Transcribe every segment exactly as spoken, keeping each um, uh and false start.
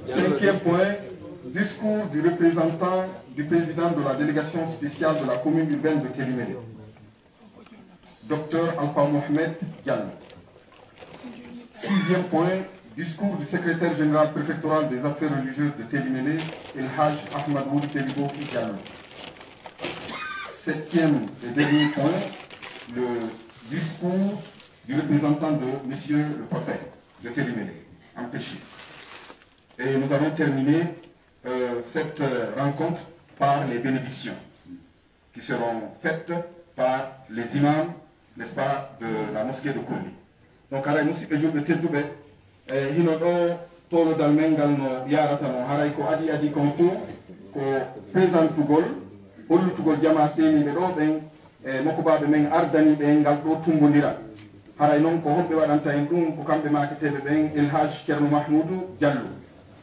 Cinquième point, discours du représentant du président de la délégation spéciale de la commune urbaine de Télémélé, docteur Alpha Mohamed Diallo. Sixième point, discours du secrétaire général préfectoral des affaires religieuses de Télémélé, El Hadj Ahmad Wuri Telibofi Diallo. Septième et dernier point, le discours du représentant de monsieur le préfet de Télémélé, empêché. Et nous allons terminer, euh, cette, euh, rencontre par les bénédictions qui seront faites par les imams, n'est-ce pas, de la mosquée de Kourli. Donc, haray, musidɓe julɓe tedduɓe, e hino ɗo tolodal men ngal no yarata no, haray ko adi adi kon fof ko présentugol, hollutugol jama seeniiɓe ɗo ɓen, e mokobaaɓe men ardaniiɓe en ngal ɗo tumbondiral. Haray noon ko honɓe waɗanta en ɗum? Ko kamɓe maaketeeɓe ɓen, El Hadj Ceerno Mahmuudu Jallo.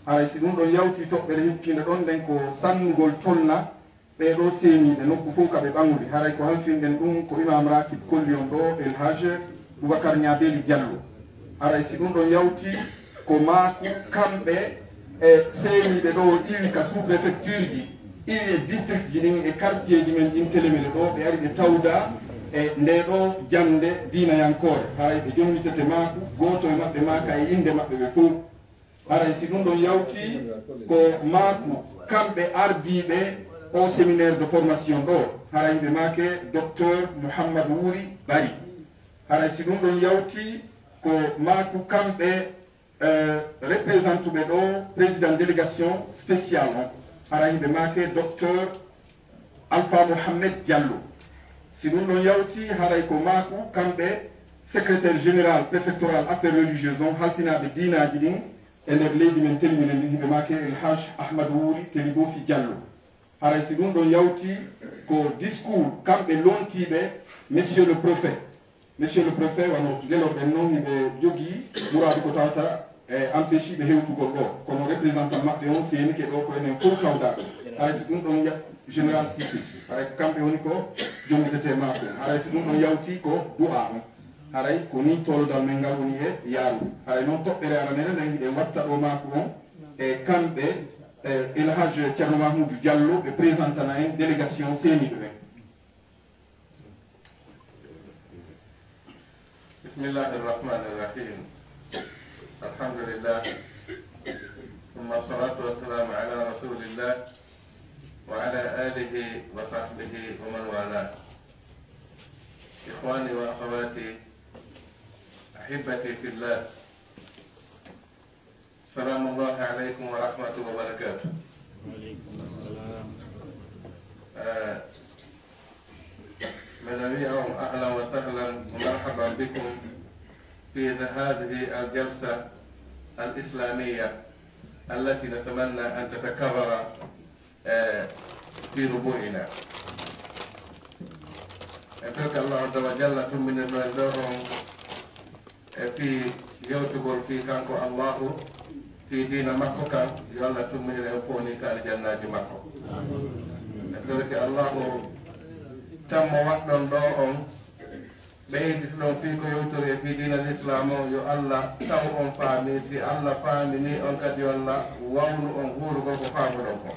Haray si ɗum ɗon yawti, toɓɓere hikkiinde ɗon nden ko sannugol tolna ɓee ɗoo seeniiɓe nokku fof ka ɓe ɓaŋuri. Haray ko halfinɗen ɗum ko Imaam Ratib kolli on ɗo, El Hadj Boubacar Ñaabeeli Jallo. Haray si ɗum ɗon yawti, ko maaku kamɓe e seeniiɓe ɗo iwi ka sous-préfecture ji, iwi e district ji ɗin e quartier ji men ɗin Télémélé ɗo, ɓe ari ɓe tawda e ndee ɗoo jaŋde diinayankoore. Haray ɓe jommitete maaku, gooto e maɓɓe maaka e innde maɓɓe ɓe fof. Haray si ɗum ɗon yawti, ko maaku kamɓe ardiiɓe o séminaire de formation ɗo. Haray ɓe maake docteur Mouhammad Wuri Bari. Haray si ɗum ɗon yawti, ko maaku kamɓe, eh, représentuɓe ɗo président délégation spéciale on. Haray ɓe maake docteur Alpha Mohamed Diallo. Si ɗum ɗon yawti, haray ko maaku kamɓe secrétaire général préfectoral affaires religieuses on, halfinaaɓe diinaaji ɗin e nder leydi men Télémélé ndin, hiɓe maake El Hadj Ahmad Wuri Telibofi Diallo. Haray si ɗum ɗon yawti, ko discours kamɓe lontiiɓe monsieur le préfet. Monsieur le préfet, wano ngelorɗen noon, hiɓe jogii muraadu ko tawata e empêche ɓe hewtugol ɗo. Kono représentant maɓɓe on seenike ɗo, ko enen fof tawɗaa ɗo. Haray si ɗum ɗon ya-, général Cissé. Haray ko kamɓe woni ko jommitete maaku. Haray si ɗum ɗon yawti ko du'a on. Haray ko ni tolodal men ngal woni e yaarude. Haray noon toɓɓere aranere nden hiɗen watta ɗo maaku on e kamɓe, e El Hadj Ceerno Mahmuudu Diallo ɓe présentana en délégation seeniiɓe ɓen. بسم الله الرحمن الرحيم. الحمد لله. ثم الصلاة والسلام على رسول الله وعلى آله وصحبه ومن والاه. إخواني وأخواتي، أحبتي في الله، سلام الله عليكم ورحمة وبركاته. آه، من أهلا وسهلا ومرحبا بكم في هذه الجلسة الإسلامية التي نتمنى أن تتكرر eh, fii rubu'ina. En torike Allahu Azza wa Jalla tummbinirɗo en ɗo on e fii yewtugol fii kanko Allahu, fii diina makko kan, yo Allah tummbinir en fof ni ka aljannaaji makko. En torike Allahu tammo waɗɗon ɗo on, ɓeydituɗon fii ko yewtori e fii diina Lislaam o, yo Allah taw on faami. Si Allah faamini on kadi, yo Allah wawnu on huurugol ko faamuɗon ko.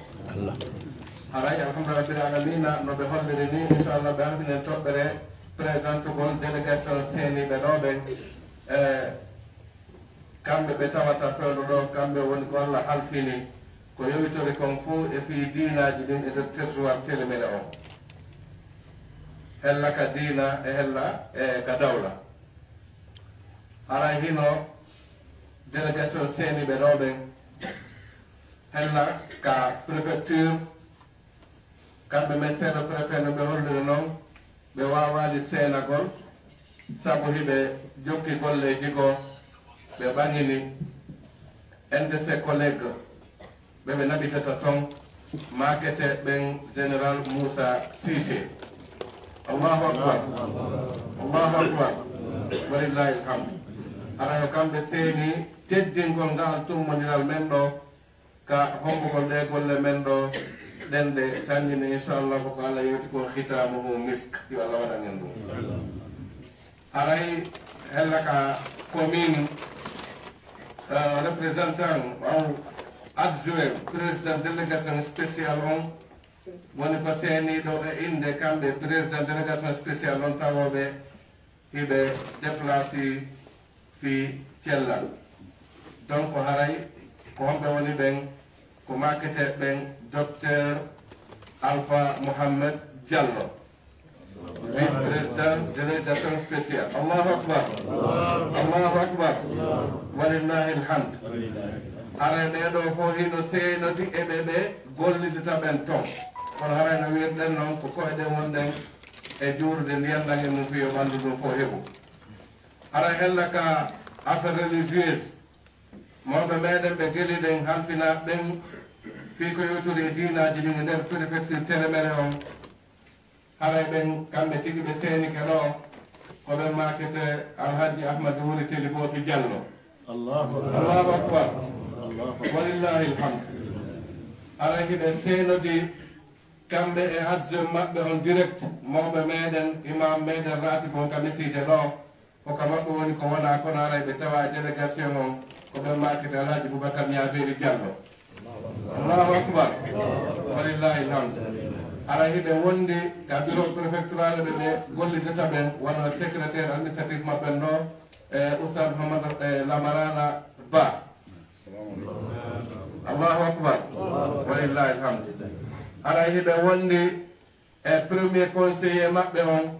Haray, alhamdulillahi rabbil aalamiina, no ɓe holliri ni, inchallah, ɓe halfinen toɓɓere présentugol délégation seeniiɓe ɗo ɓen. E, kamɓe ɓe tawata fewndo ɗo, kamɓe woni ko Allah halfini ko yowitori kon fof e fii diinaaji ɗin e nder territoire Télémélé on. Hella ka diina e hella, e, ka dawla. Haray hino délégation seeniiɓe ɗo ɓen, hella ka préfecture, kamɓe men seeɗa préfet no ɓe holliri non, ɓe waawaali seenagol, sabu hiɓe jokki golleeji goo, ɓe ɓaŋini un de ses collègues ɓe ɓe naɓitata ton, maakete ɓen Général Moussa Cissé. Allahu akbar. Allahu akbar. Walillahi alhamdu. Hara yo kamɓe seeni teddingol ngal tummondiral men ɗo, ka hombugol ɗe golle men ɗo, ɗen ɗe tanngini, inchallah, ko Allah yewti kon, khitamuhu misk, yo Allah waɗan en ɗum. Haray hella ka commune, eh, représentant ou adjoint président délégation spéciale on woni ko seeniiɗo e innde kamɓe président délégation spéciale on tawooɓe hiɓe déplacé fii cellal. Donc haray ko homɓe woni ɓen? Ko maaketee ɓen, Docteur Alpha Mohamed Diallo, vice-président délégation spéciale. Allahu akbar. Allahu akbar. Walillahi alhamd. Haray ɓee ɗoo fof hino seenodi e ɓe ɓe gollidata ɓen ton. Kono haray no wirɗen non ko koyɗen wonɗen e juurude ndiyan ɗan e mum fii yo ɓanndu ndun fof heɓu. Haray hella ka affaire religieuse, mawɓe meɗen ɓe geliɗen halfinaaɓe ɓen fii ko yowtori e diinaaji ɗin e nder préfecture Télémélé on. Haray ɓen kamɓe tigi ɓe seenike ɗoo, ko ɓen maaketee Alhaji Ahmadu Wuri Teli Boofi Diallo. Allahu akbar. Allahu akbar. Allahu akbar. Walillahi alhamd. Haray hiɓe seenodi kamɓe e adjoint maɓɓe on direct, mawɓe meɗen, imam meɗen ratib on ka misiide ɗoo, ko ka maɓɓe woni ko wonaa, kono haray ɓe tawaa e délégation on, ko ɓen maaketee Alhaji Boubacar Niabeli Diallo. Allahu akbar. Walillahi alhamd. Haray hiɓe wondi ka bureau préfectoral ɓe ɓe gollidata ɓen, wano secrétaire administratif maɓɓe ɗoo, e Oustaz Mamadou, e Lamarana Ba. Allahu akbar. Walillahi alhamd. Haray hiɓe wondi e premier conseiller maɓɓe on,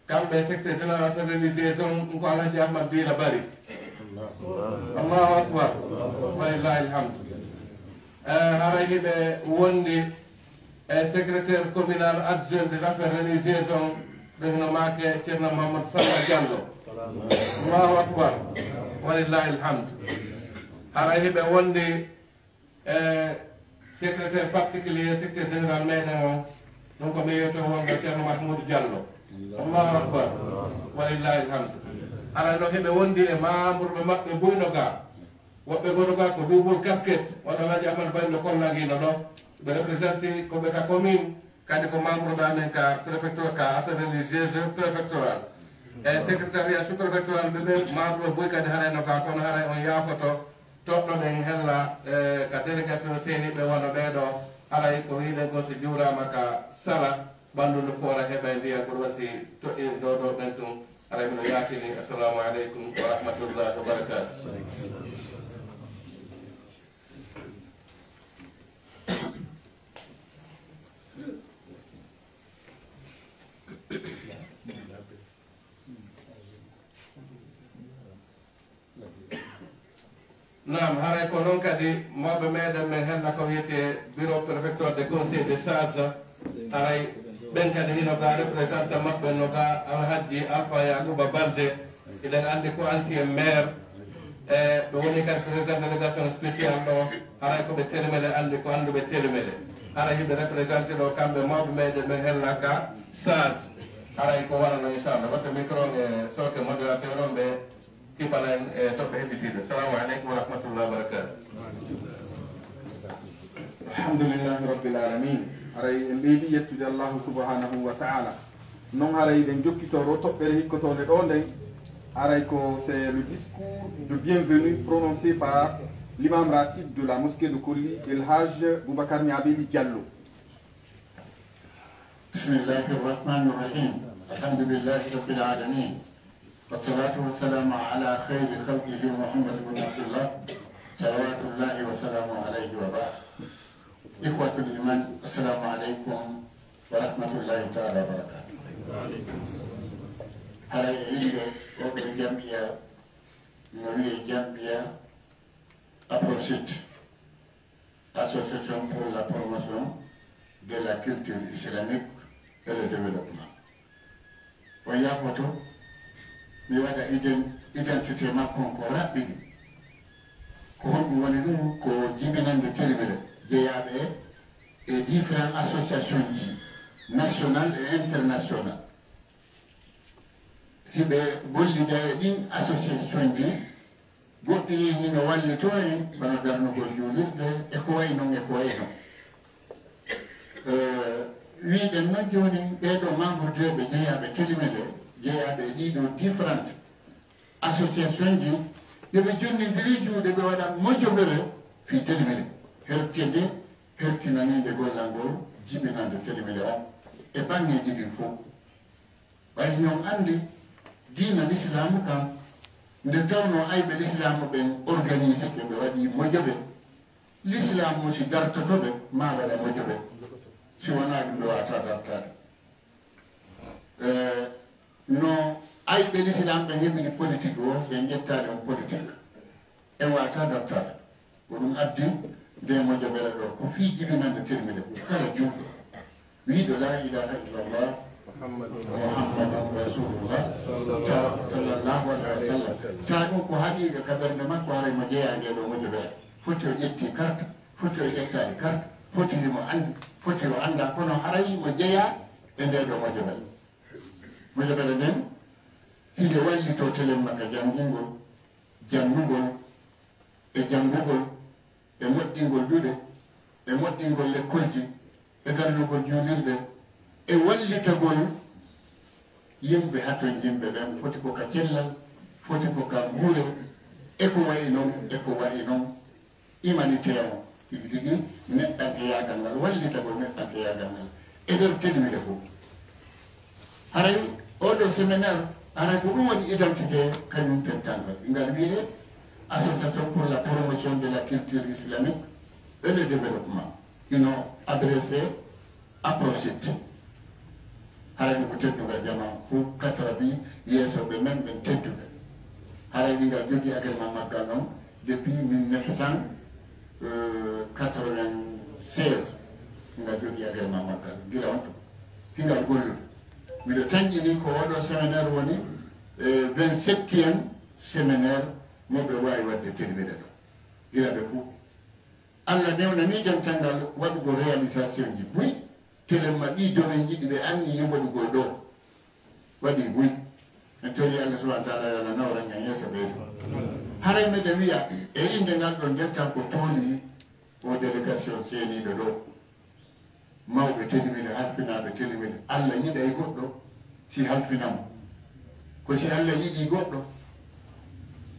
kamɓe secrétaire général affaires religieuses on, ko Alhaji Ahmad Dila Bari. Allahu akbar. Walillahi alhamd. Eh, haray hiɓe wondi e secrétaire communal adjoint des affaires religieuses on, ɓe hino maake Ceerno Mamadou Samba Diallo. Allahu akbar. Walillahi alhamd. Haray hiɓe wondi e secrétaire particulier secrétaire général meɗen on, ɗum ko mi yewto wonga Ceerno Mahmoudou Diallo. Allahu akbar. Walillahi alhamdu. Haray no hiɓe wondi e membre ɓe maɓɓe buy noga. Woɓɓe gono ga ko double casquette, wano Alhaji Amadou Bari no kollagino ɗo. Ɓe représenté ko ɓe ka commune, kadi ko membre ɗo amen ka préfecture, ka affaires religieuses préfectorales. E secrétariat sous-préfectoral ɓe ɓe membre buy kadi haray no ga, kono haray on yaafoto. Toɗɗoɗen hella, eh, ka délégation seeniiɓe wano ɓee ɗoo, haray ko wiɗen ko so juuraama ka sala, ɓanndu ndu foora heɓa e ndiyan, ko ɗum waɗi si toɗɗii ɗoo ɗoo ɓen tun, haray miɗo yaafini. Assalamu aleykum wa rahmatullahi wa barakatuh. Naam, haray ko noon kadi mawɓe meɗen men hella ko wiyetee bureau préfectoral de conseil de sage, haray ɓen kadi hino ga représentant maɓɓe no ga Alhaji Alpha Yakuba Balde, hiɗen anndi ko ancien maire, e ɓe woni kadi président délégation spécial ɗo, haray ko ɓe Télémélé anndi ko annduɓe Télémélé. Haray hiɓe représenté ɗo kamɓe mawɓe meɗen men hella ka sage, haray ko wara no inchallah. Watta micro on e sooke modérateur on ɓe Kippana en e toɓɓe hedditiiɓe. Assalamu aleykum wa rahmatullahi wa barakatuh. Alhamdulillahi rabbil alamin. Haray en ɓeydi yettude Allahu subhanahu wa ta'ala. Non haray eɗen jokkitoro toɓɓere hikkotonde ɗo nden. Haray ko c'est le discours de bienvenue prononcé par l'imam ratib de la mosquée de Koli, El Hadj Boubacar Niabeli Diallo. بسم الله الرحمن الرحيم. الحمد لله رب العالمين. والصلاة والسلام على خير خلقه محمد بن عبد الله، صلوات الله وسلامه عليه وبعد. إخوة الإيمان، السلام عليكم ورحمة الله تعالى وبركاته. Haray e innde oo ɗoo jam'iya, no wiyee jam'iya APROCID, Association pour la promotion de la culture islamique et le développement. O yaafoto mi waɗa iden-, identité makko on ko raɓɓiɗi. Ko honɗum woni ɗum? Ko jibinande Télémélé jeyaaɓe e différentes associations ji nationales et internationales. Hiɓe gollida e ɗin association ji, goɗɗi ɗin hino wallito en, wano darnugol juulirde, e ko wayi non, e ko wayi non. Eh, wiɗen non jooni, ɓee ɗoo membre de ɓe jeyaaɓe Télémélé, Jeyaaɓe e ɗiɗo différentes associations ji, yo ɓe jonnindiri juuɗe, ɓe waɗa mojobere fii Telmile. Hertinde, hertinaniinde gollal ngol, jibinande Telmile on e baŋŋeeji ɗin fow. Ɓay hinon anndi diina Lislaamu kan, nde tawnoo ayɓe Lislaamu ɓen organisé ke, ɓe waɗi mojobe, Lislaamu si dartoto ɓe, maa waɗa mojobe. Si wanaa ɗum, ɓe waawataa dartaade. Eh, no ayɓe Lislaam ɓe heɓiri politique o, si en ƴettaali on politique, en waawataa dartaade. Ko ɗum addi nde mojobere ɗo, ko fii jibinande Telmile ko kala juulɗo wiiɗo laa ilaaha illallah Muhammadun Rasulullah, ta-, sallallahu alaihi wa sallam. Ta ɗum ko haqiiqa ka ɓernde makko, haray mo jeyaa nde ɗo mojobere. Foti o ƴetti carte, foti o ƴettaali carte, foti himo anndi, foti o anndaa, kono haray mo jeyaa e nde ɗo mojobere. Mojobere nden, hinde wallitoo telemma ka janngingol, jannugol, e janngugol, e moƴƴingol duɗe, e moƴƴingol lekkolji, e darnugol juulirɗe, e wallitagol yimɓe haton yimɓe ɓen, foti ko ka cellal, foti ko ka nguure, e ko wayi non, e ko wayi non. Humanitaire on, tigi tigi, neɗɗankeyaagal ngal, wallitagol neɗɗankeyaagal ngal e nder Telmile fow. Haray oo ɗoo séminaire, haray ko ɗum woni identité kañum tentangal. Ngal wiyee Association pour la promotion de la culture islamique et le développement. Hino adressé APROSIT. Haray ko teddungal jamaa fow, quatre-vingts yeeso ɓe men ɓen tedduɓe. Haray ngal jogii agrément maggal on depuis mille neuf cent quatre-vingt-seize. Ngal jogii agrément maggal gila on tun. Hingal gollude. Miɗo tanƴini ko oo ɗoo séminaire woni, eh, vingt-septième séminaire mo ɓe waawi waɗde Telmile ɗo. Gila ɓe fow. Alla newnanii dental ngal waɗugol réalisation ji buy, telemma ɗii domaine ji ɗi ɓe anniyii waɗugol ɗoo. Waɗi buy. En torii Alla subhanahu wa taala yo Alla nawran en yeeso ɓeydo. Haray meɗen wiya, e innde ngal ɗon dental ko tooni oo délégation seeniiɗo ɗoo. Mawɓe Telmile, halfinaaɓe Telmile, Alla yiɗay goɗɗo si halfina mo. Ko si Alla yiɗi goɗɗo,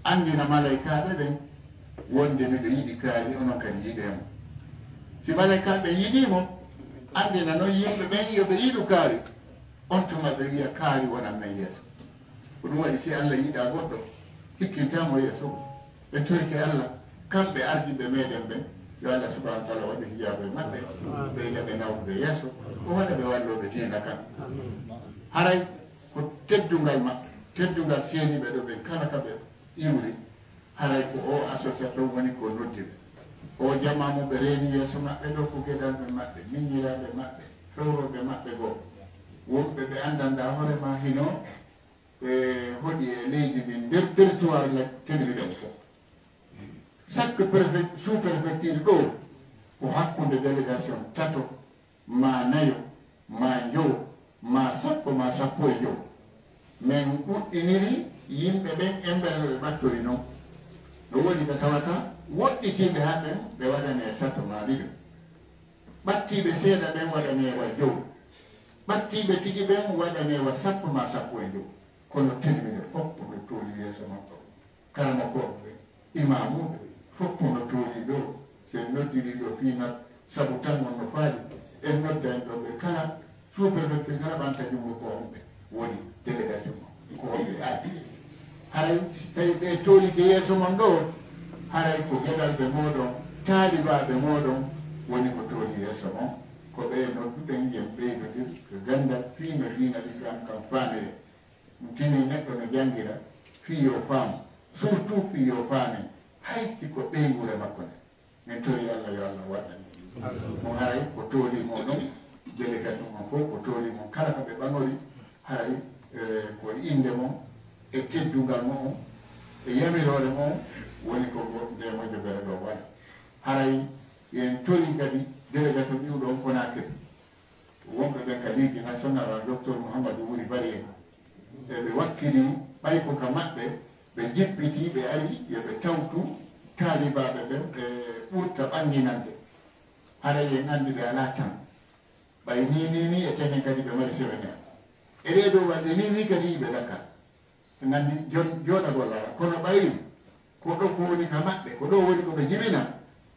anndina malaykaaɓe ɓen wonde miɗo yiɗi kaari, onon kadi yiɗee mo. Si malaykaaɓe ɓen yiɗii mo, anndina non yimɓe ɓen yo ɓe yiɗu kaari. On tuma ɓe wi'a kaari wonan men yeeso. Ko ɗum waɗi si Alla yiɗaa goɗɗo, hikkintaa mo yeeso. Ɓe torike Alla, kamɓe ardiiɓe meɗen ɓen, yo Alla subhanahu wa taala waɗu hijaabu e maɓɓe, ɓeyda ɓe nawrude yeeso, o waɗa ɓe wallooɓe diina kan. Haray ko teddungal maɓɓe, teddungal seeniiɓe ɗo ɓen kala ka ɓe iwri, haray ko oo association woni ko noddi ɓe. Oo jamaa mo ɓe reeni yeeso maɓɓe ɗo, ko geɗalɓe maɓɓe, miñiraaɓe maɓɓe, fewrooɓe maɓɓe goo. Wonɓe ɓe anndanɗaa hoore maa hino e hoɗi e leydi ndin nder territoire la Tenerife fof. Chaque préfet, sous-préfecture ɗo ko hakkunde délégation tato, ma nayo, ma njowo, ma sappo, ma sappo e jowo. Min ɗuɗɗiniri yimɓe ɓen embere no ɓe ɓattori non. No woodi ɓe tawata woɗɗitiiɓe haa ɓen ɓe waɗane tato ma ɗiɗo. Ɓattiiɓe seeɗa ɓen waɗane wa jowo. Ɓattiiɓe tigi ɓen waɗane wa sappo ma sappo e jowo. Kono Tenerife fof no tooli yeeso makko. Karamokooɓe, imaamuuɓe, fof no tooli ɗo. Si en noddiri ɗo fii nat, sabu tan on no faali, en nodda en ɗo ɓe kala, sous-préfecture kala ɓanta junngo ko on ɓe woni délégation on, ko on ɓe addi. Haray si tawi ɓe toolike yeeso mon ɗo, haray ko geɗalɓe mooɗon, taalibaaɓe mooɗon woni ko tooli yeeso mon, ko ɓe nodduɗen yen ɓeydodir ko ganndal fii no diina Islam kan faamire. Tini neɗɗo no janngira fii yo faamu, surtout fii yo faame, hay si ko ɓeynguure makko nde. Min tori Allah yo Allah waɗan mo haray ko tooli mo ɗum, délégation mo fof ko tooli mo kala ko ɓe ɓangori, haray, eh, ko innde mo e teddungal mo on, e yamiroore mo on, woni ko go-, nde mojobere ɗo waɗa. Haray yen tori kadi délégation iwɗo on Conakry. Wonɓe ɓen ka Ligue Nationale, Docteur Mouhamadou Wuri Bari en, e ɓe wakkili ɓay ko ka maɓɓe, ɓe jippiti, ɓe ari, yo ɓe tawtu taalibaaɓe ɓen, ɓe ɓurta ɓannginande. Haray en anndi ɓe alaa tan. Ɓay ni, ni, ni, e tenen kadi ɓe mari séminaire. E ɗee dow balɗe ni, ni kadi yiɓe Dakar. Ɓe nganndi jon-, jooɗagol alaa. Kono ɓayri ko ɗo ko woni ka maɓɓe, ko ɗo woni ko ɓe jibina,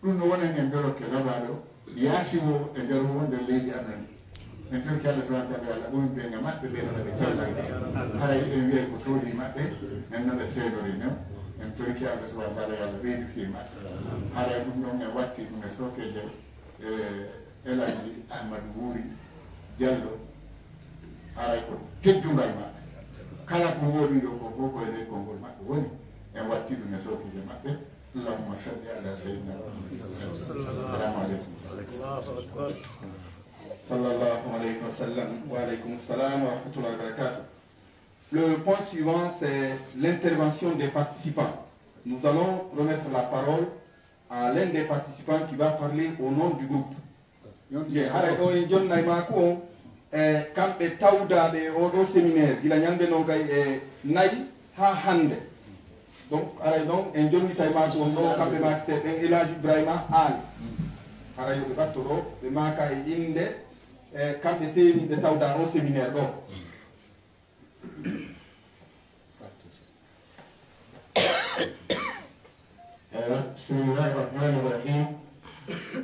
ɗum no wonan en dolokke labaaɗo, yaasi wo e nder wo nder leydi amen. En torki Allah subhanahu wa ta'ala, Allah ɓoynu ɓe nga maɓɓe, ɓe no ɓe cellal. Haray en wiyay ko tooli maɓɓe, en no ɓe seedori non. En torki Allah subhanahu wa ta'ala, yo Allah ɓeydu fii maɓɓe. Haray ɗum ɗon en watti ɗum e sookeeje, e Elhadji Ahmadu Wuuri Jallo, haray ko teddungal maɓɓe. Kala ko moɗi ɗo ko, ko, ko e ley konngol maɓɓe woni, en watti ɗum e sookeeje maɓɓe. Allahumma salli ala sayyidina Muhammad. Assalamu alaikum. Sallallahu alayhi wa sallam. Wa alaykum salam wa rahmatullahi wa barakatuh. Le point suivant, c'est l'intervention des participants. Nous allons remettre la parole à l'un des participants qui va parler au nom du groupe. Nde haray ɗo en jonnay maako on, e kamɓe tawdaaɓe e oɗo séminaire, gila ñande nogay e nayi haa hannde. Donc, haray non en jonnitay maako on ɗo, kamɓe maakete ɓen Elhadji Ibrahima Aali. Haray yo ɓe ɓatto ɗo, ɓe maaka e innde, e kamɓe seeniiɓe tawda o séminaire ɗo. بسم الله الرحمن الرحيم.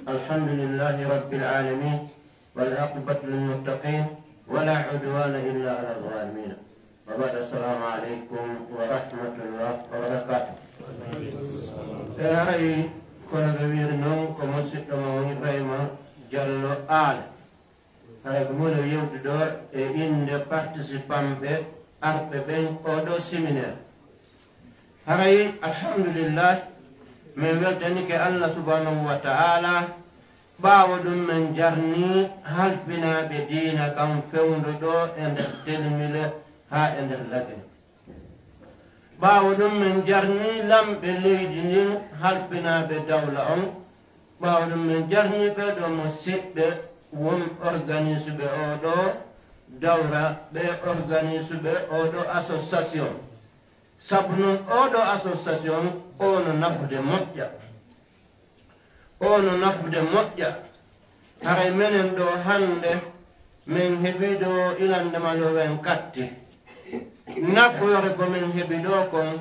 الحمد لله رب العالمين، والعاقبة للمتقين، ولا عدوان إلا على الظالمين. وبعد، السلام عليكم ورحمة الله وبركاته. E haray, kono ɓe wiiri non, ko musiɗɗo mo Ibrahima Jallo Aale. Haray ko woni yewtude ɗo e innde participant ɓe arɓe ɓen oɗo séminaire. Haray, alhamdulillah, min weltanike Allah subhanahu wa ta'ala, ɓaawo ɗum min jarni halfinaaɓe diina kan fewndo ɗo e nder Telmile haa e nder Lagine. Ɓaawo ɗum min jarni lamɓe leydi ndin halfinaaɓe dawla on. Ɓaawo ɗum min jarni ɓe ɗo musiɓɓe won organisuɓe oɗo dawra, ɓe organisuɓe oɗo association. Sabu non oɗo association, o no nafude moƴƴa. O no nafude moƴƴa. Haray menen ɗo hannde, min heɓi ɗo ilande ma yo en katti. Nafoore ko min heɓi ɗo kon,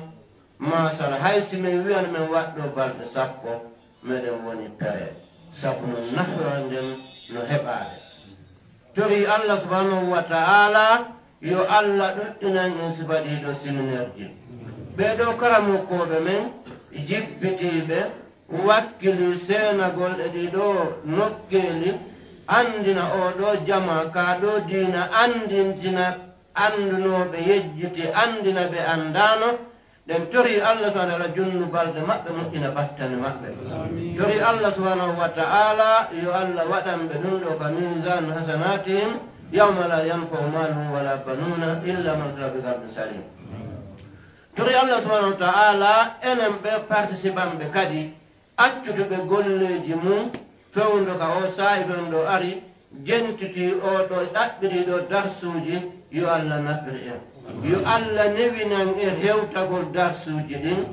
masala, hay si min wiyan min waɗɗo balɗe sappo, meɗen woni pere. Sabu non nafoore nden no heɓaade. Tori Allah subhanahu wa ta'ala, yo Allah ɗuɗɗinan en sifa ɗiɗo séminaire ji. Ɓee ɗo karamokooɓe men, jippitiiɓe, wakkili seenagol e ɗiɗo nokkeeli, anndina oo ɗo jama, ka ɗo diina anndintina anndunooɓe yejjiti, anndina ɓe anndaano, ɗen tori Allah subhanahu wa ta'ala junnu balɗe maɓɓe, moƴƴina battane maɓɓe. Tori Allah subhanahu wa ta'ala, yo Allah waɗan ɓe ɗum ɗo ka mizan hasanatihim, yawma la yanfa'u malun wala banuna illa man ata Allah bi qalbin salim. Tori Allah subhanahu wa ta'ala, enen ɓe participant ɓe kadi, accutuɓe golleeji mum, fewndo ka o saa'i fewndo ari, jentiti o ɗo ɗaɓɓiri ɗo darsuuji, yo Allah nafir en. Yo Allah newinan e rewtagol darsuuji ɗin.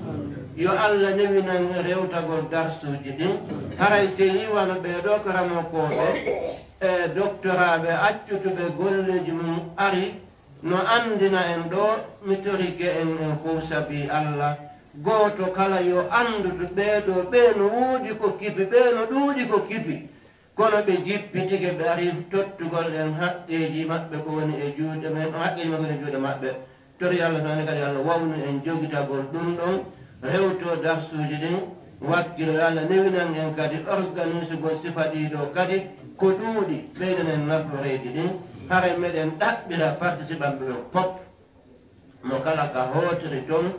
Yo Allah newinan e rewtagol darsuuji ɗin. Haray sey yiwano ɓee ɗo karamokooɓe e doktoraaɓe accutuɓe golleeji mum ari, no anndina en ɗo, mi torike en, en fow sabi Allah. Gooto kala yo anndudu ɓee ɗo, ɓee no woodi ko kipi, ɓee no ɗuuɗi ko kipi. Kono ɓe jippitike, ɓe ari tottugol en haqqeeji maɓɓe ko woni e juuɗe men, haqqeeji maɓɓe ko woni e juuɗe maɓɓe. Tori Allah tan kadi Allah wawnu en jogitagol ɗum ɗon, rewto darsuuji ɗin, wakkilo yo Allah newinan en kadi organisugol sifa ɗiɗo kadi ko ɗuuɗi, ɓeydan en nafooreeji ɗin, haray meɗen ɗaɓɓira participanɓe ɓen fof. Mo kala ka hootiri ton,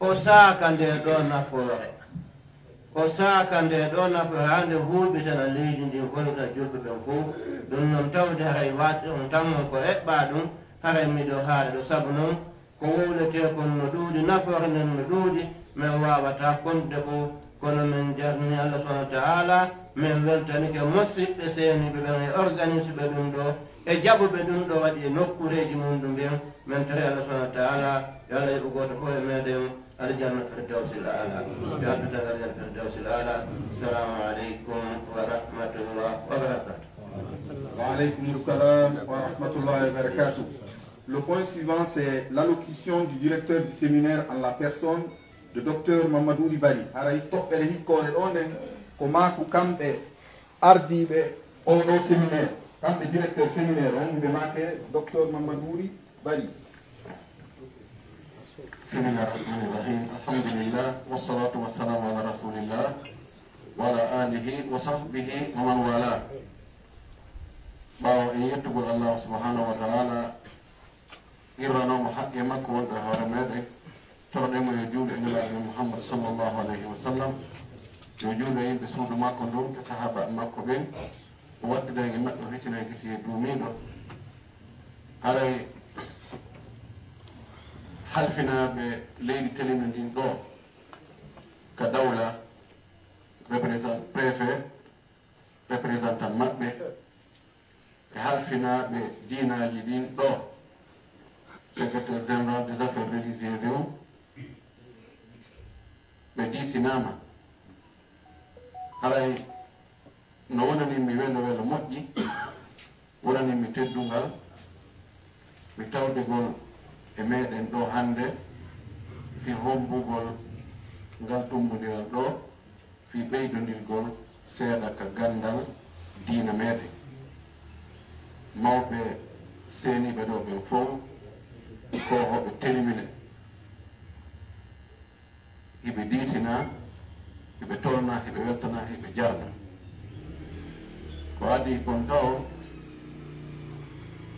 o saaka nde ɗo nafoore. O saaka nde ɗo nafoore, haa nde huuɓitana leydi ndin, hollita julɓe ɓen fof. Ɗum noon tawde haray waɗ-, on tan on ko eɓɓa ɗum, haray miɗo haala ɗo. Sabu noon, ko wowletee kon no ɗuuɗi, nafoore nden no ɗuuɗi, min waawataa kontude fof, kono min jarni Allah subhanahu wa ta'ala, min weltanike musiɓɓe seeniiɓe ɓen e organisuɓe ɗum ɗo, e jaɓuɓe ɗum ɗo waɗi e nokkureeji mum ɗum ɓen. Min tori Allah subhanahu wa ta'ala, yo Allah yoɓu gooto fof e meɗen aljanna firdawsil aala. Yo Allah tan aljanna firdawsil aala. Assalamu aleykum wa rahmatullah wa barakatuh. Wa aleykum salam wa rahmatullahi wa barakatuh. Le point suivant, c'est l'allocution du directeur du séminaire en la personne de docteur Mamadou Bari. Haray toɓɓere hikkoore ɗo nden ko maaku kamɓe ardiiɓe oɗo séminaire, kamɓe directeur séminaire on, ɓe maake docteur Mamadou Bari. بسم الله الرحمن الرحيم. الحمد لله والصلاة والسلام على رسول الله وعلى آله وصحبه ومن والاه. Ɓaawo en yettugol Allahu subhanahu wa ta'ala, qirranoomo haqqe makko wonɗo e hoore meɗen, toroɗen mo yo juulu e Nelaaɗo men Muhammad sallallahu alayhi wa sallam, yo juulu e yimɓe suudu makko ndun e sahaabaaɓe makko ɓen, o wattida en e maɓɓe o hisina en gisi e duumiiɗo. Haray halfinaaɓe leydi telindo ndin ɗo ka dawla, représentant préfet, représentant maɓɓe, e halfinaaɓe diinaaji ɗin ɗo, secrétaire général des affaires religieuses on, ɓe diisinaama. Haray no wonanimmi welo welo moƴƴi, wonanimmi teddungal mi tawdegol e meɗen ɗo hannde, fii hombugol ngal tumbondiral ɗo, fii ɓeydondirgol seeɗa ka ganndal diina meɗen. Mawɓe seeniiɓe ɗo ɓen fow, ko hoɓe terimine, hiɓe diisina, hiɓe tolna, hiɓe weltana, hiɓe jarna. Ko adii kon taw,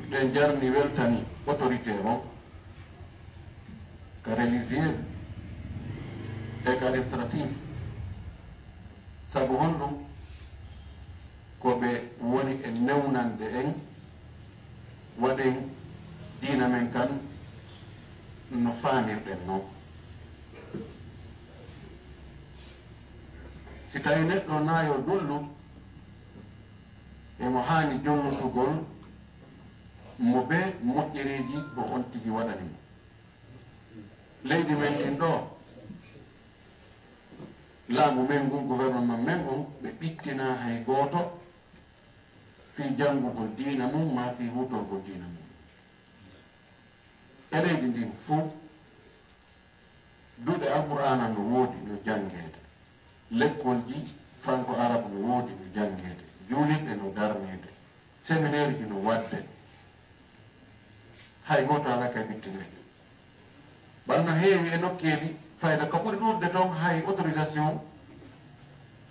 hiɗen jarni weltani autorité on, ka religieuse e ka administrative. Sabu honɗum? Ko ɓe woni e newnande en, waɗen diina men kan no faamirɗen non. Si tawi neɗɗo na yo dullu, emo haani jonnotugol mo be moƴƴereeji ko on tigi waɗani mo. Leydi men ndin ɗo, laamu men ngun, gouvernement men on, ɓe ɓittina hay gooto fii janngugol diina mum maa fii huutorgol diina mum. E leydi ndin fow, duɗe Alqur'aana no woodi no janngeede, lekkolji franco-arabe no woodi no janngeede, juulirɗe no darneede, séminaire ji no waɗde, hay gooto alaa ka ɓittinay. Bal no heewi e nokkeeli, fayda ka ɓuri ɗuuɗde ton hay autorisation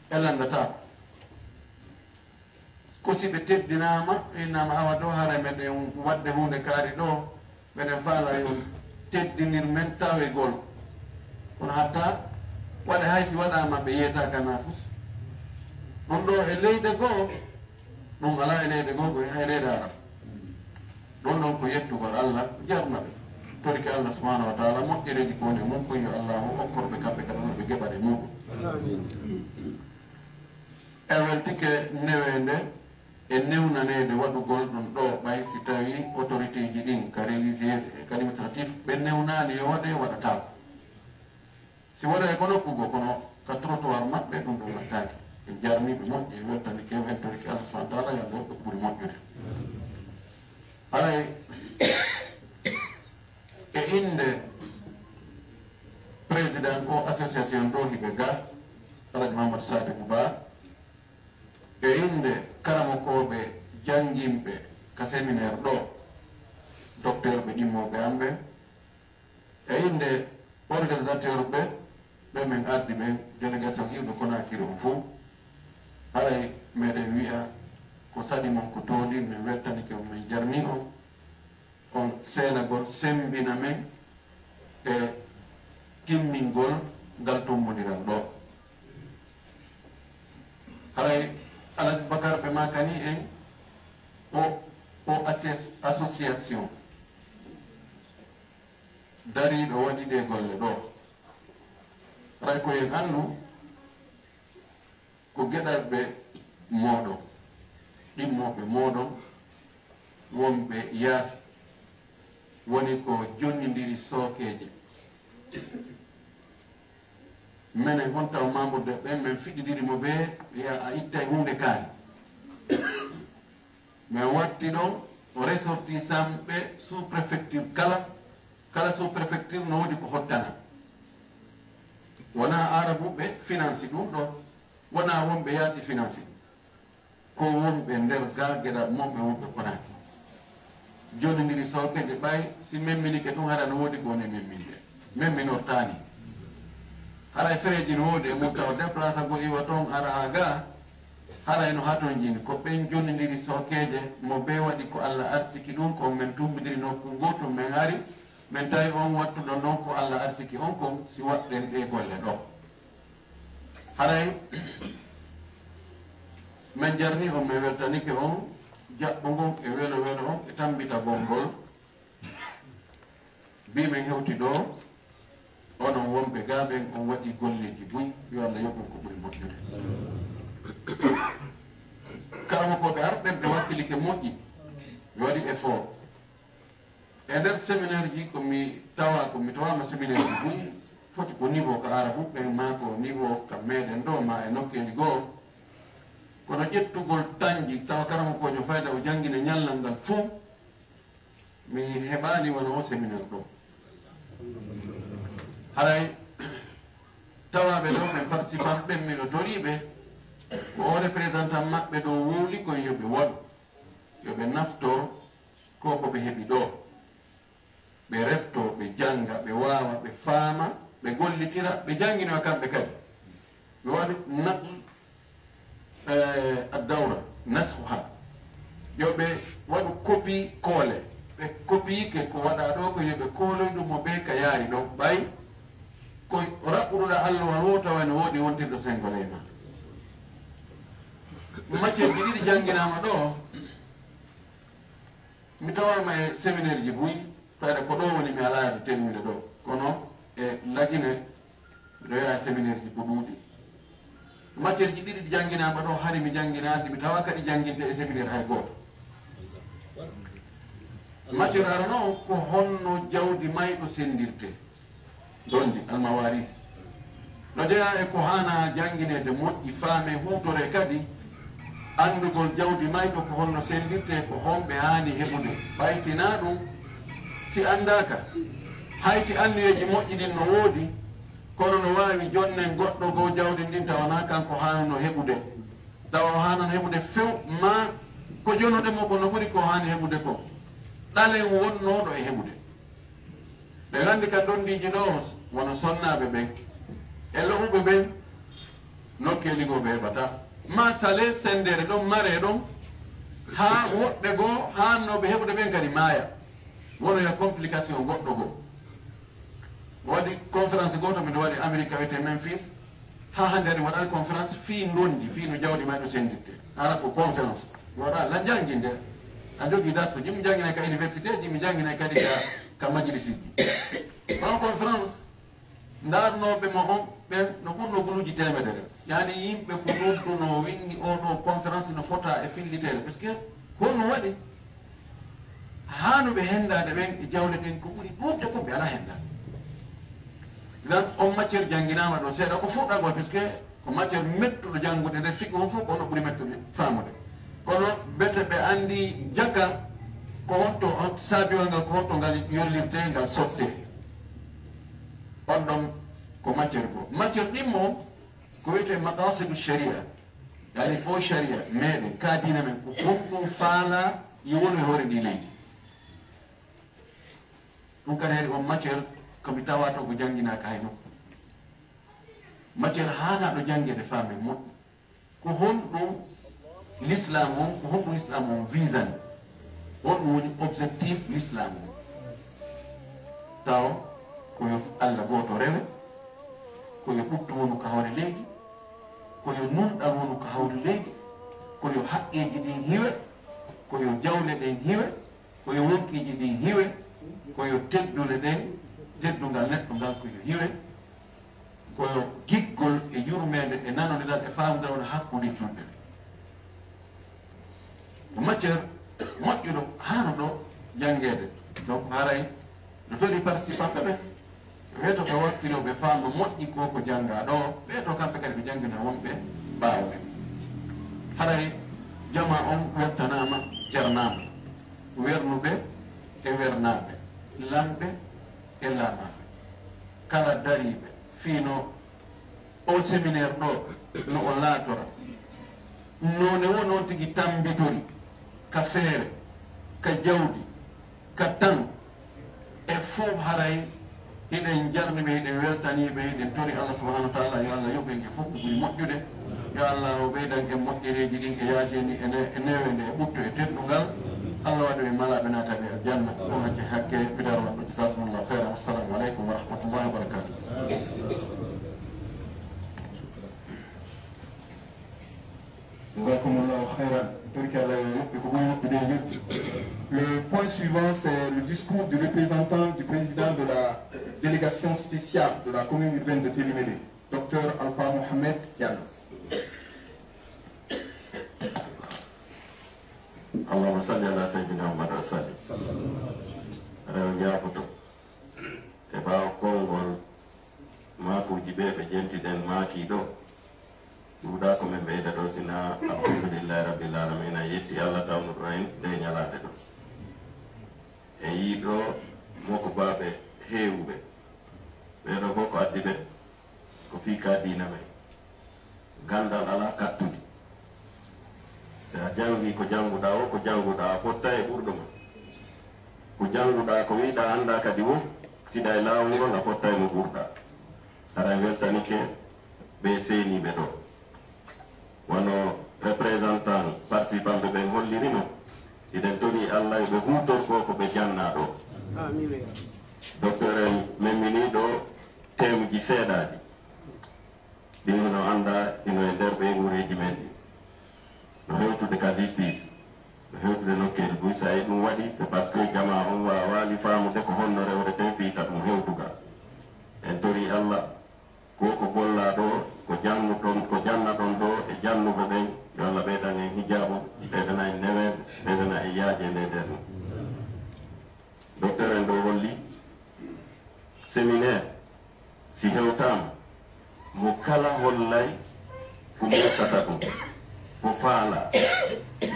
ɓe lanndataako. Ko si ɓe teddinaama, ɓe innaama awa ɗo, haray meɗen waɗde huunde kaari ɗo, meɗen faalaa yo teddinir men tawegol. Kono hatta waɗe hay si waɗaama ɓe yeetaaka na fus. Ɗum ɗo e leyɗe goo, ɗum alaa e leyɗe goo, ko hay leyɗe Arab. Ɗum ɗon ko yettugol Allah, jarna ɓe. Torike Allah subhanahu wa ta'ala moƴƴereeji ko woni e mum, ko yo Allahu okkor ɓe kamɓe kala no ɓe geɓa ɗe muɗum. E weltike neweende e newnaneede waɗugol ɗum ɗo, ɓay si tawi autorité ji ɗin ka religieux e ka administratif ɓe newnaani yo waɗe, waɗataako. Si waɗa e ko nokku goo, kono ka trottoir maɓɓe ɗum ɗum wattaaki. En jarni ɓe moƴƴi, en weltani ke, en torike Allah subhanahu wa ta'ala, yo Allah yoɓ ɓe ko ɓuri moƴƴude. Haray e innde président o association ɗo hiɓe ga, Alhaji Mahamadou Sadibou Ba, e innde karamokooɓe jannginɓe ka séminaire ɗo, docteur ɓe ɗimmooɓe am ɓen, e innde organisateur ɓe, ɓe men addi ɓen, délégation iwɓe Conakry on fow, haray meɗen wi'a ko saɗi mon ko tooli, min weltanike on, min jarni on, on seenagol sembina men e timmingol ngal tummbondiral ɗo. Haray Alhaji Bakar ɓe makani en o, o associ-, association dariiɗo waɗi ɗe golle ɗo. Haray ko en anndu ko geɗalɓe mooɗon, ɗimmooɓe mooɗon, wonɓe yaasi, woni ko jonnindiri sookeeje. Menen on taw membre de ɓen, men fiɗɗidiri mo bee, ya a ittay huunde kaari. Men watti ɗon, Ko ressortissantɓe sous-préfecture kala, kala sous-préfecture no woodi ko hottana. Wonaa Aarabuɓe finance ɗum ɗo, wonaa wonɓe yaasi finance. Ko wonɓe nder gaa geɗal mon ɓe wonɓe Konaaki. Jonnindiri sookeeje ɓay si memminike tun hara no woodi ko woni memminde. Memminortaani. Haray fereeji no woodi e mun tawa déplacagol iwa ton ara haa gaa. Haray no hatonjini ko ɓen jonnindiri sookeeje mo bee waɗi ko Alla arsiki ɗun kon men tumbidiri nokku gootu men ari men tawi on wattuɗo non ko Alla arsiki on kon si waɗɗen ɗee golle ɗoo. Haray men jarni on, men weltanike on jaɓɓo ngon e welo welo on e tambitagol ngol. Bi men hewti ɗoo, onon wonɓe gaa ɓen on waɗi golleeji buy, yo Alla yoɓ on ko ɓuri moƴƴude. Karamokooɓe arɓe ɓe wakkilike moƴƴi, ɓe waɗi effort. E nder séminaire ji ko mi tawa, ko mi tawaama séminaire ji buy foti ko niveau ka Aarabuɓe maa ko niveau ka meɗen ɗoo maa e nokkeeli goo. Kono ƴettugol tanji tawa karamokoojo fayda o janngina ñallal ngal fow, mi heɓaali wano o séminaire ɗoo. Haray tawaaɓe ɗoo ɓen participant ɓen miɗo toriiɓe ko o représentant maɓɓe ɗoo wowli kon yo ɓe waɗu, yo ɓe naftor ko ko ɓe heɓi ɗoo. Ɓe refto, ɓe jannga, ɓe waawa, ɓe faama, ɓe gollitira, ɓe jannginoya kamɓe kadi. Ɓe waɗu naql, eh, ad-dawra, naskhuha. Yo ɓe waɗu copie coller. Ɓe copieke ko waɗaa ɗoo ko yo ɓe kooloy ɗum mo ɓe ka yaari ɗoo. Ɓay ko raɓɓuɗuɗaa alluwal woo tawa no woodi wontirɗo senngo ley maa. Macceeji ɗiɗi jannginaama ɗoo. Mi tawaama e séminaire ji buy, fayda ko ɗoo woni mi alaa e terminde ɗoo. Kono e Lagine, miɗo yaha e séminaire ji ko ɗuuɗi. Matière ji ɗiɗi ɗi jannginaama ɗoo, hari mi jannginaali, mi tawa kadi jannginte e séminaire hay gooto. Matière arano ko honno jawdi mayɗo senndirtee. Donndi, almawaris. No jeyaa e ko haana janngineede moƴƴi, faamee, huutoree kadi anndugol jawdi mayɗo ko honno senndirtee, ko honɓe haani heɓude. Ɓay si naa ɗum, si anndaaka, hay si anniyeeji moƴƴi ɗin no woodi, kono no waawi jonnen goɗɗo goo jawdi ndin tawa naa kanko haanuno heɓude. Tawa o haanano heɓude few, maa ko jonuɗen mo kon no ɓuri ko haani heɓude kon. Ɗalen wonnooɗo e heɓude. Ɓe nganndi ka donndiiji ɗoo, wano sonnaaɓe ɓen e lo'uɓe ɓen, nokkeeli goo ɓe heɓataa. Maa salee senndeere ɗon, maree ɗon, haa woɓɓe goo haannooɓe heɓude ɓen kadi maaya. Wonoya complication goɗɗo goo. Mi waɗi conférence gooto, miɗo waɗi Amérique, ka wiyetee Memphis. Haa hannde aɗa waɗa conférence fii ngonndi, fii no jawdi mayɗo senndirtee. Haala ko conférence. Mi waɗa la jannginde. A jogii darsuji, mi janngina ka université ji, mi janngina kadi ka, ka majlisiji. Ɗon conférence, ndaarnooɓe mo on, ɓen no ɓurnoo guluuji teemedere. Yaani yimɓe ko nodduno, winndi oo ɗoo conférence no fota e filliteede. Parce que ko honno waɗi? Haanuɓe henndaade ɓen e jawle ɗen ko ɓuri ɗuuɗde kon ɓe alaa henndaade. Idan, on matière jannginaama ɗoo seeɗa, ko fuɗɗagol, puisque ko matière mettuɗo janngude nder fiqhu on fof, ko hono ɓuri mettude faamude. Kono bete ɓe anndi jaka ko honto, on saabiwal ngal, ko honto ngal yollirtee, ngal sottee. On ɗon ko matière goo. Matière ɗimmo ko wiyetee maqasidu sharia, yaani o sharia meɗen, ka diina men, ko honɗum faalaa yo wonu e hoore ndii leydi. Ɗum kadi hari on matière ko mi tawa to ko jannginaaka hay nokku. Matière haanaaɗo janngeede faame moƴƴo. Ko honɗum l'islam on, ko honɗum islam on visani? Honɗum woni objectif l'islam on? Taw ko yo Allah gooto rewe, ko yo ɓuttu wonu ka hoore leydi, ko yo nunɗal wonu ka hoore leydi, ko yo haqqeeji ɗin hiwe, ko yo jawle ɗen hiwe, ko yo wonkiiji ɗin hiwe, ko yo teddule ɗen, teddungal neɗɗo ngal ko yo hiwe, ko yo giggol e yurmeende e nanondiral e faamdal wona hakkunde julɓe ɓen. Ko matière moƴƴuɗo haanuɗo janngeede. Donc haray no tori participant ɓe ɓe to ka wakkiloo ɓe faama moƴƴi ko ko janngaa ɗoo, ɓe to kamɓe kadi ɓe janngina wonɓe ɓaawo ɓe. Haray jamaa on weltanaama, jarnaama. Wernuɓe e wernaaɓe, laamɓe e laamaaɓe, kala dariiɓe fii no oo séminaire ɗoo no o laatora, noone woo noon tigi tammbitori ka feere, ka jawdi, ka tan, e fof haray hiɗen jarni ɓe, hiɗen weltanii ɓe, hiɗen tori Allah subhanahu wa taala yo Allah yoɓ en e fof ko ɓuri moƴƴude. Yo Allah o ɓeydan en moƴƴereeji ɗin e yaajeeni e ne-, e neweende e ɓuttu e teddungal. Allah waɗu en malaaɓe naataɓe aljanna. Ɗum hacce hakke bidar waɗɗo. Jazakumullahu khairan. Assalamu alaikum wa rahmatullahi wa barakatuh. Jazakumullahu khairan. Torki Allah yo yoɓ ɓe ko ɓuri moƴƴude e yoɓ. Le point suivant, c'est le discours du représentant du président de la délégation spéciale de la commune urbaine de Télimaire, docteur Alpha Mohamed Diallo. Allahumma salli ala sayyidina Muhammad wa sallim. Rew jaafoto. E ɓaawo konngol maakuuji ɓe ɓe jenti ɗen maaki ɗo, ɗuuɗaa ko men ɓeyda ɗo, sina alhamdulillahi rabbil alamina, yetti Allah tawnuɗo en nde ñalaande ɗo. En yii ɗo mokobaaɓe heewuɓe. Ɓee ɗo fof ko addi ɓe ko fii ka diina men. Ganndal alaa kattude. Si a janngii ko jannguɗaa o, ko jannguɗaa a fotta e ɓurɗo ma. Ko jannguɗaa, ko wiɗaa anndaa kadi wo, siɗa e laawol ngol a fotta e mo ɓurɗaa. Hara en weltanike ɓe seeniiɓe ɗo. Wano représentant participant ɓe ɓen holliri no, hiɗen tori Allah yo ɓe huutor ko ko ɓe jannaa ɗo. Amiin. Docteur en memminii ɗo teemuji seeɗaaji. Ɗin no anndaa hino e nder ɓeyguureeji men ɗin. No hewtude ka justice, no hewtude nokkeeli buy. So a yi ɗum waɗi, c'est parce que jamaa on waawaali faamude ko honno rewrete fii ka ɗum hewtugal. En torii Allah, ko ko gollaa ɗo, ko jannuɗon, ko jannaɗon ɗo e jannuɓe ɓen, yo Allah ɓeydan en hijaabu, ɓeydana en neweede, ɓeydana en yaajeende e nder ɗum. Docteur en ɗo holli séminaire, si hewtaama, mo kala hollay ko muusata ɗum, ko faalaa.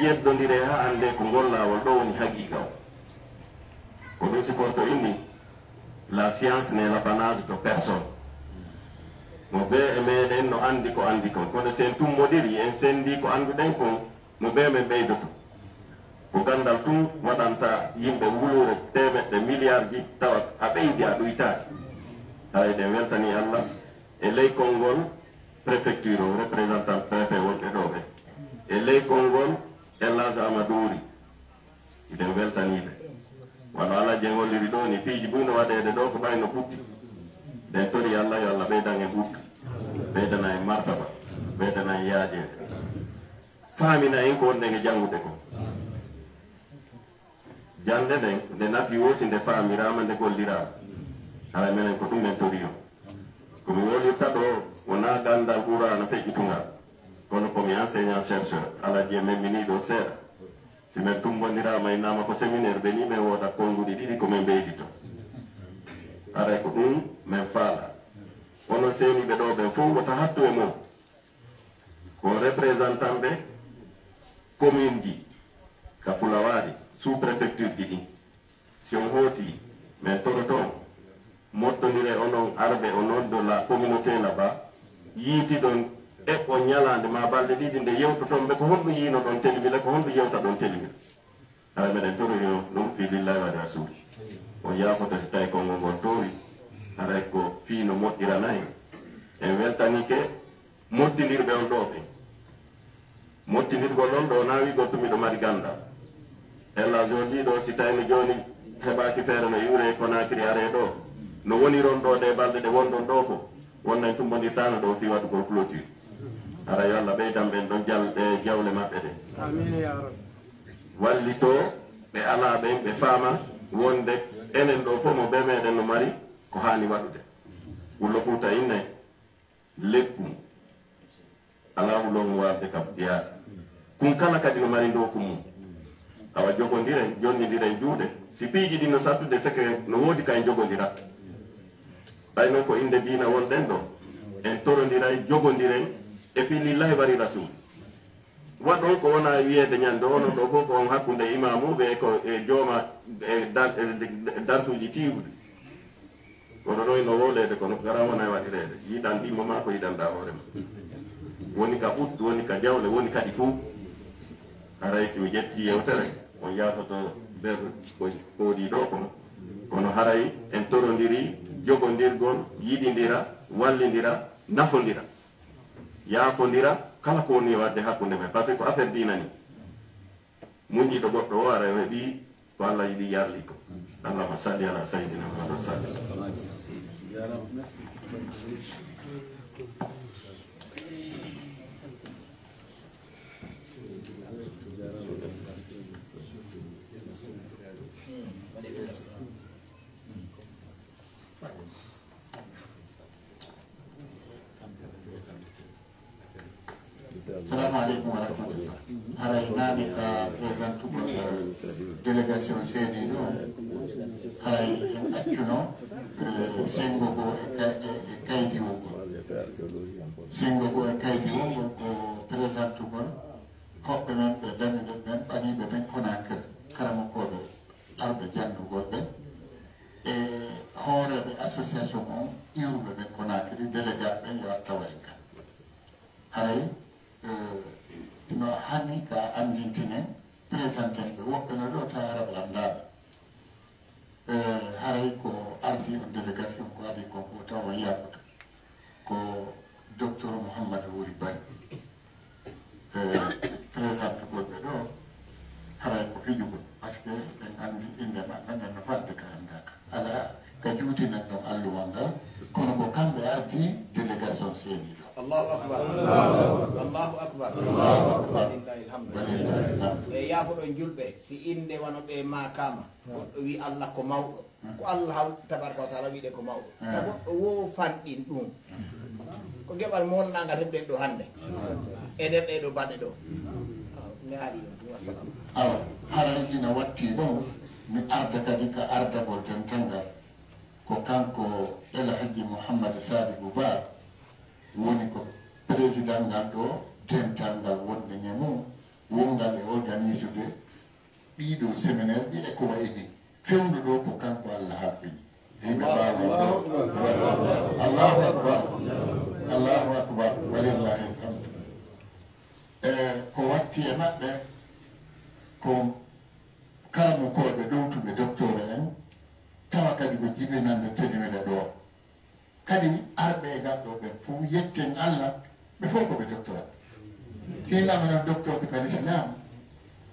Yeddondire haa anndee ko ngol laawol ɗo woni haqiiqa o. Ko ɗum si porto inni, la science n'est l'apanage de personne. Mo bee e meɗen no anndi ko anndi kon, kono si en tummodiri, en senndi ko annduɗen kon, mo bee men ɓeydoto. Ko ganndal tun waɗanta yimɓe wuluure teemeɗɗe miliyaarji, tawa a ɓeydi a ɗuytaaki. Haray eɗen weltani Allah e ley konngol préfecture o, représentant préfet wonɓe ɗo ɓe. E ley konngol El Hadj Amadou Wuri. Eɗen weltanii ɓe. Wano Alhaji en holliri ɗo ni, piiji buy no waɗeede ɗo ko ɓay no ɓutti. Eɗen tori Allah yo Allah ɓeydan en ɓuttu. Ɓeydana en martaba. Ɓeydana en yaajeede. Faamina en ko wonɗen e janngude ko. Jannde nden, nde nafi wo si nde faamiraama, nde golliraama. Haray menen ko ɗum men tori on. Ko mi wolirta ɗo, wonaa ganndal Qur'aana feƴƴitungal. Kono ko mi enseignant chercheur, Alhaji en memminii ɗo seeɗa. Si men tumbondiraama, innaama ko séminaire, ɓe ni men wooda konnguɗi ɗiɗi ko men ɓeydito. Haray ko ɗum men faala. Onon seeniiɓe ɗo ɓen fof, wota hattu e mon. Ko représentant ɓe commune ji ka Fulawaari, sous-préfecture ji ɗin. Si on hooti, men toroto on, mottondire onon arɓe, au nom de la communauté là-bas, yiitiɗon, eɓɓon ñalaande maa balɗe ɗiɗi nde yewtoton ɓe ko honɗum yiinoɗon Télimaire, ko honɗum yewtaɗon Télimaire. Hara meɗen torori on ɗum fii lillahi wa rasuli. On yaafoto si tawi konngol ngol toori, haray ko fii no moƴƴirana en. En weltanike mottindirɓe on ɗo ɓen. Mottindirgol on ɗo, na wiigol tun miɗo mari ganndal. Ella jooɗii ɗo, si tawi no jooni heɓaaki feere no iwre e Conakry aree ɗo, no woniron ɗo ɗe balɗe ɗe wonɗon ɗo fof, wonnay tummbondirtaano ɗo fii waɗugol clôture. Hara yo Allah ɓeydan ɓen ɗon jal-, ɗe jawle maɓɓe ɗen. Amiin yaa Rabbi. Wallitoo ɓe alaa ɓen, ɓe faama wonde enen ɗo fof mo bee meɗen no mari ko haani waɗude. Wullo Fuuta inne, lekku alaa hulo mo waalde ka yaasi. Kun kala kadi no mari ndooku mum. Awa jogondiren, jonnindiren juuɗe. Si piiji ɗin no sattude seke no woodi kay jogondira. Ɓay non ko innde diina wonɗen ɗo. En torondiray, jogondiren e fii lillahi wari rasul. Waɗon ko wona wiyeede ñande, onon ɗo fof ko on hakkunde imaamuuɓe e ko e jooma e dar- e darsuuji tiiɗuɗi. Kono noon no wowleede, kono garan wona e waɗireede. Yiɗan ɗimmo ma ko yiɗanɗaa hoore ma. Woni ka ut, woni ka jawle, woni kadi fuu. Haray si mi ƴetti yewtere, on yaafoto nder ko koɗi ɗo kon. Kono haray en torondiri jogondirgol, yiɗindira, wallindira, nafondira. Yaafondira kala ko woni waɗde hakkunde men, parce que ko affaire diina ni. Muñɗiɗo goɗɗo o ara o heɓi ko Allah yiɗi yarli ko. Allahumma salli ala sayyidina Muhammad wa sallim. Salamu aleykum wa rahmatullah. Haray naami ka présentugol délégation seediiɗo on. Haray en accuno, eh, senngo goo e kay- e- e kaydiwol ngol. Senngo goo e kaydiwol ngol ko présentugol hoɓɓe men ɓe dañuɓe ɓen, ɓaŋiiɓe ɓen Conakry, karamokooɓe arɓe janndugol ɓen, e hooreeɓe association on iwruɓe ɓen Conakry, délégué ɓen yo ar tawa en kan. Haray, eh, no hani ka anndintinen, présenten ɓe, woɓɓe no ɗo tawa hara ɓe anndaaka. Eh, haray ko ardi on délégation ko adi kon ko tawa on yaafoto. Ko Docteur Mouhammad Wuri Bari. Eh, présentugol ɓe ɗo, haray ko fiƴugol. Parce que en anndi innde maɓɓe, nden no fadde ka anndaaka. Alaa ka juutinan ɗon alluwal ngal, kono ko kamɓe ardi délégation seeniiɗo. Allahu akbar. Allahu akbar. Allahu akbar. Walillahi alhamdu. Walillahi alhamdu. E yaafoɗon julɓe, si innde wano ɓe maakaama, goɗɗo wi Allah ko mawɗo. Ko Allah haw-, tabaraka wa taala wiide ko mawɗo. Ah. Ta goɗɗo wo fanɗin ɗum. Ko geɓal molnaangal heɓden ɗo hannde. E nder ɗee ɗo balɗe ɗo. Waaw, mi haali ɗum. Wassalam. Awa, haray ina watti ɗon, mi arda kadi ka ardagol dental ngal. Ko kanko El Hadji Mouhammad Sadibou Ba woni ko président ngal ɗo dental ngal wonde ñe mum, wongal e organisude ɗiɗo séminaire ji e ko wayi ni. Fewndo ɗo ko kanko Allah halfini. Yimɓe mbaawa ɗo. Allahu akbar. Allahu akbar. Walillahi alhamdu. E ko watti e maɓɓe ko karamokooɓe ɗowtuɓe docteur en, tawa kadi ko jibinande tenue ɗo. Kadi arɓe e ngal ɗo ɓen fof yetten Allah, ɓe fof ko ɓe docteur. Kiilaama noon docteur ɓe kadi islam,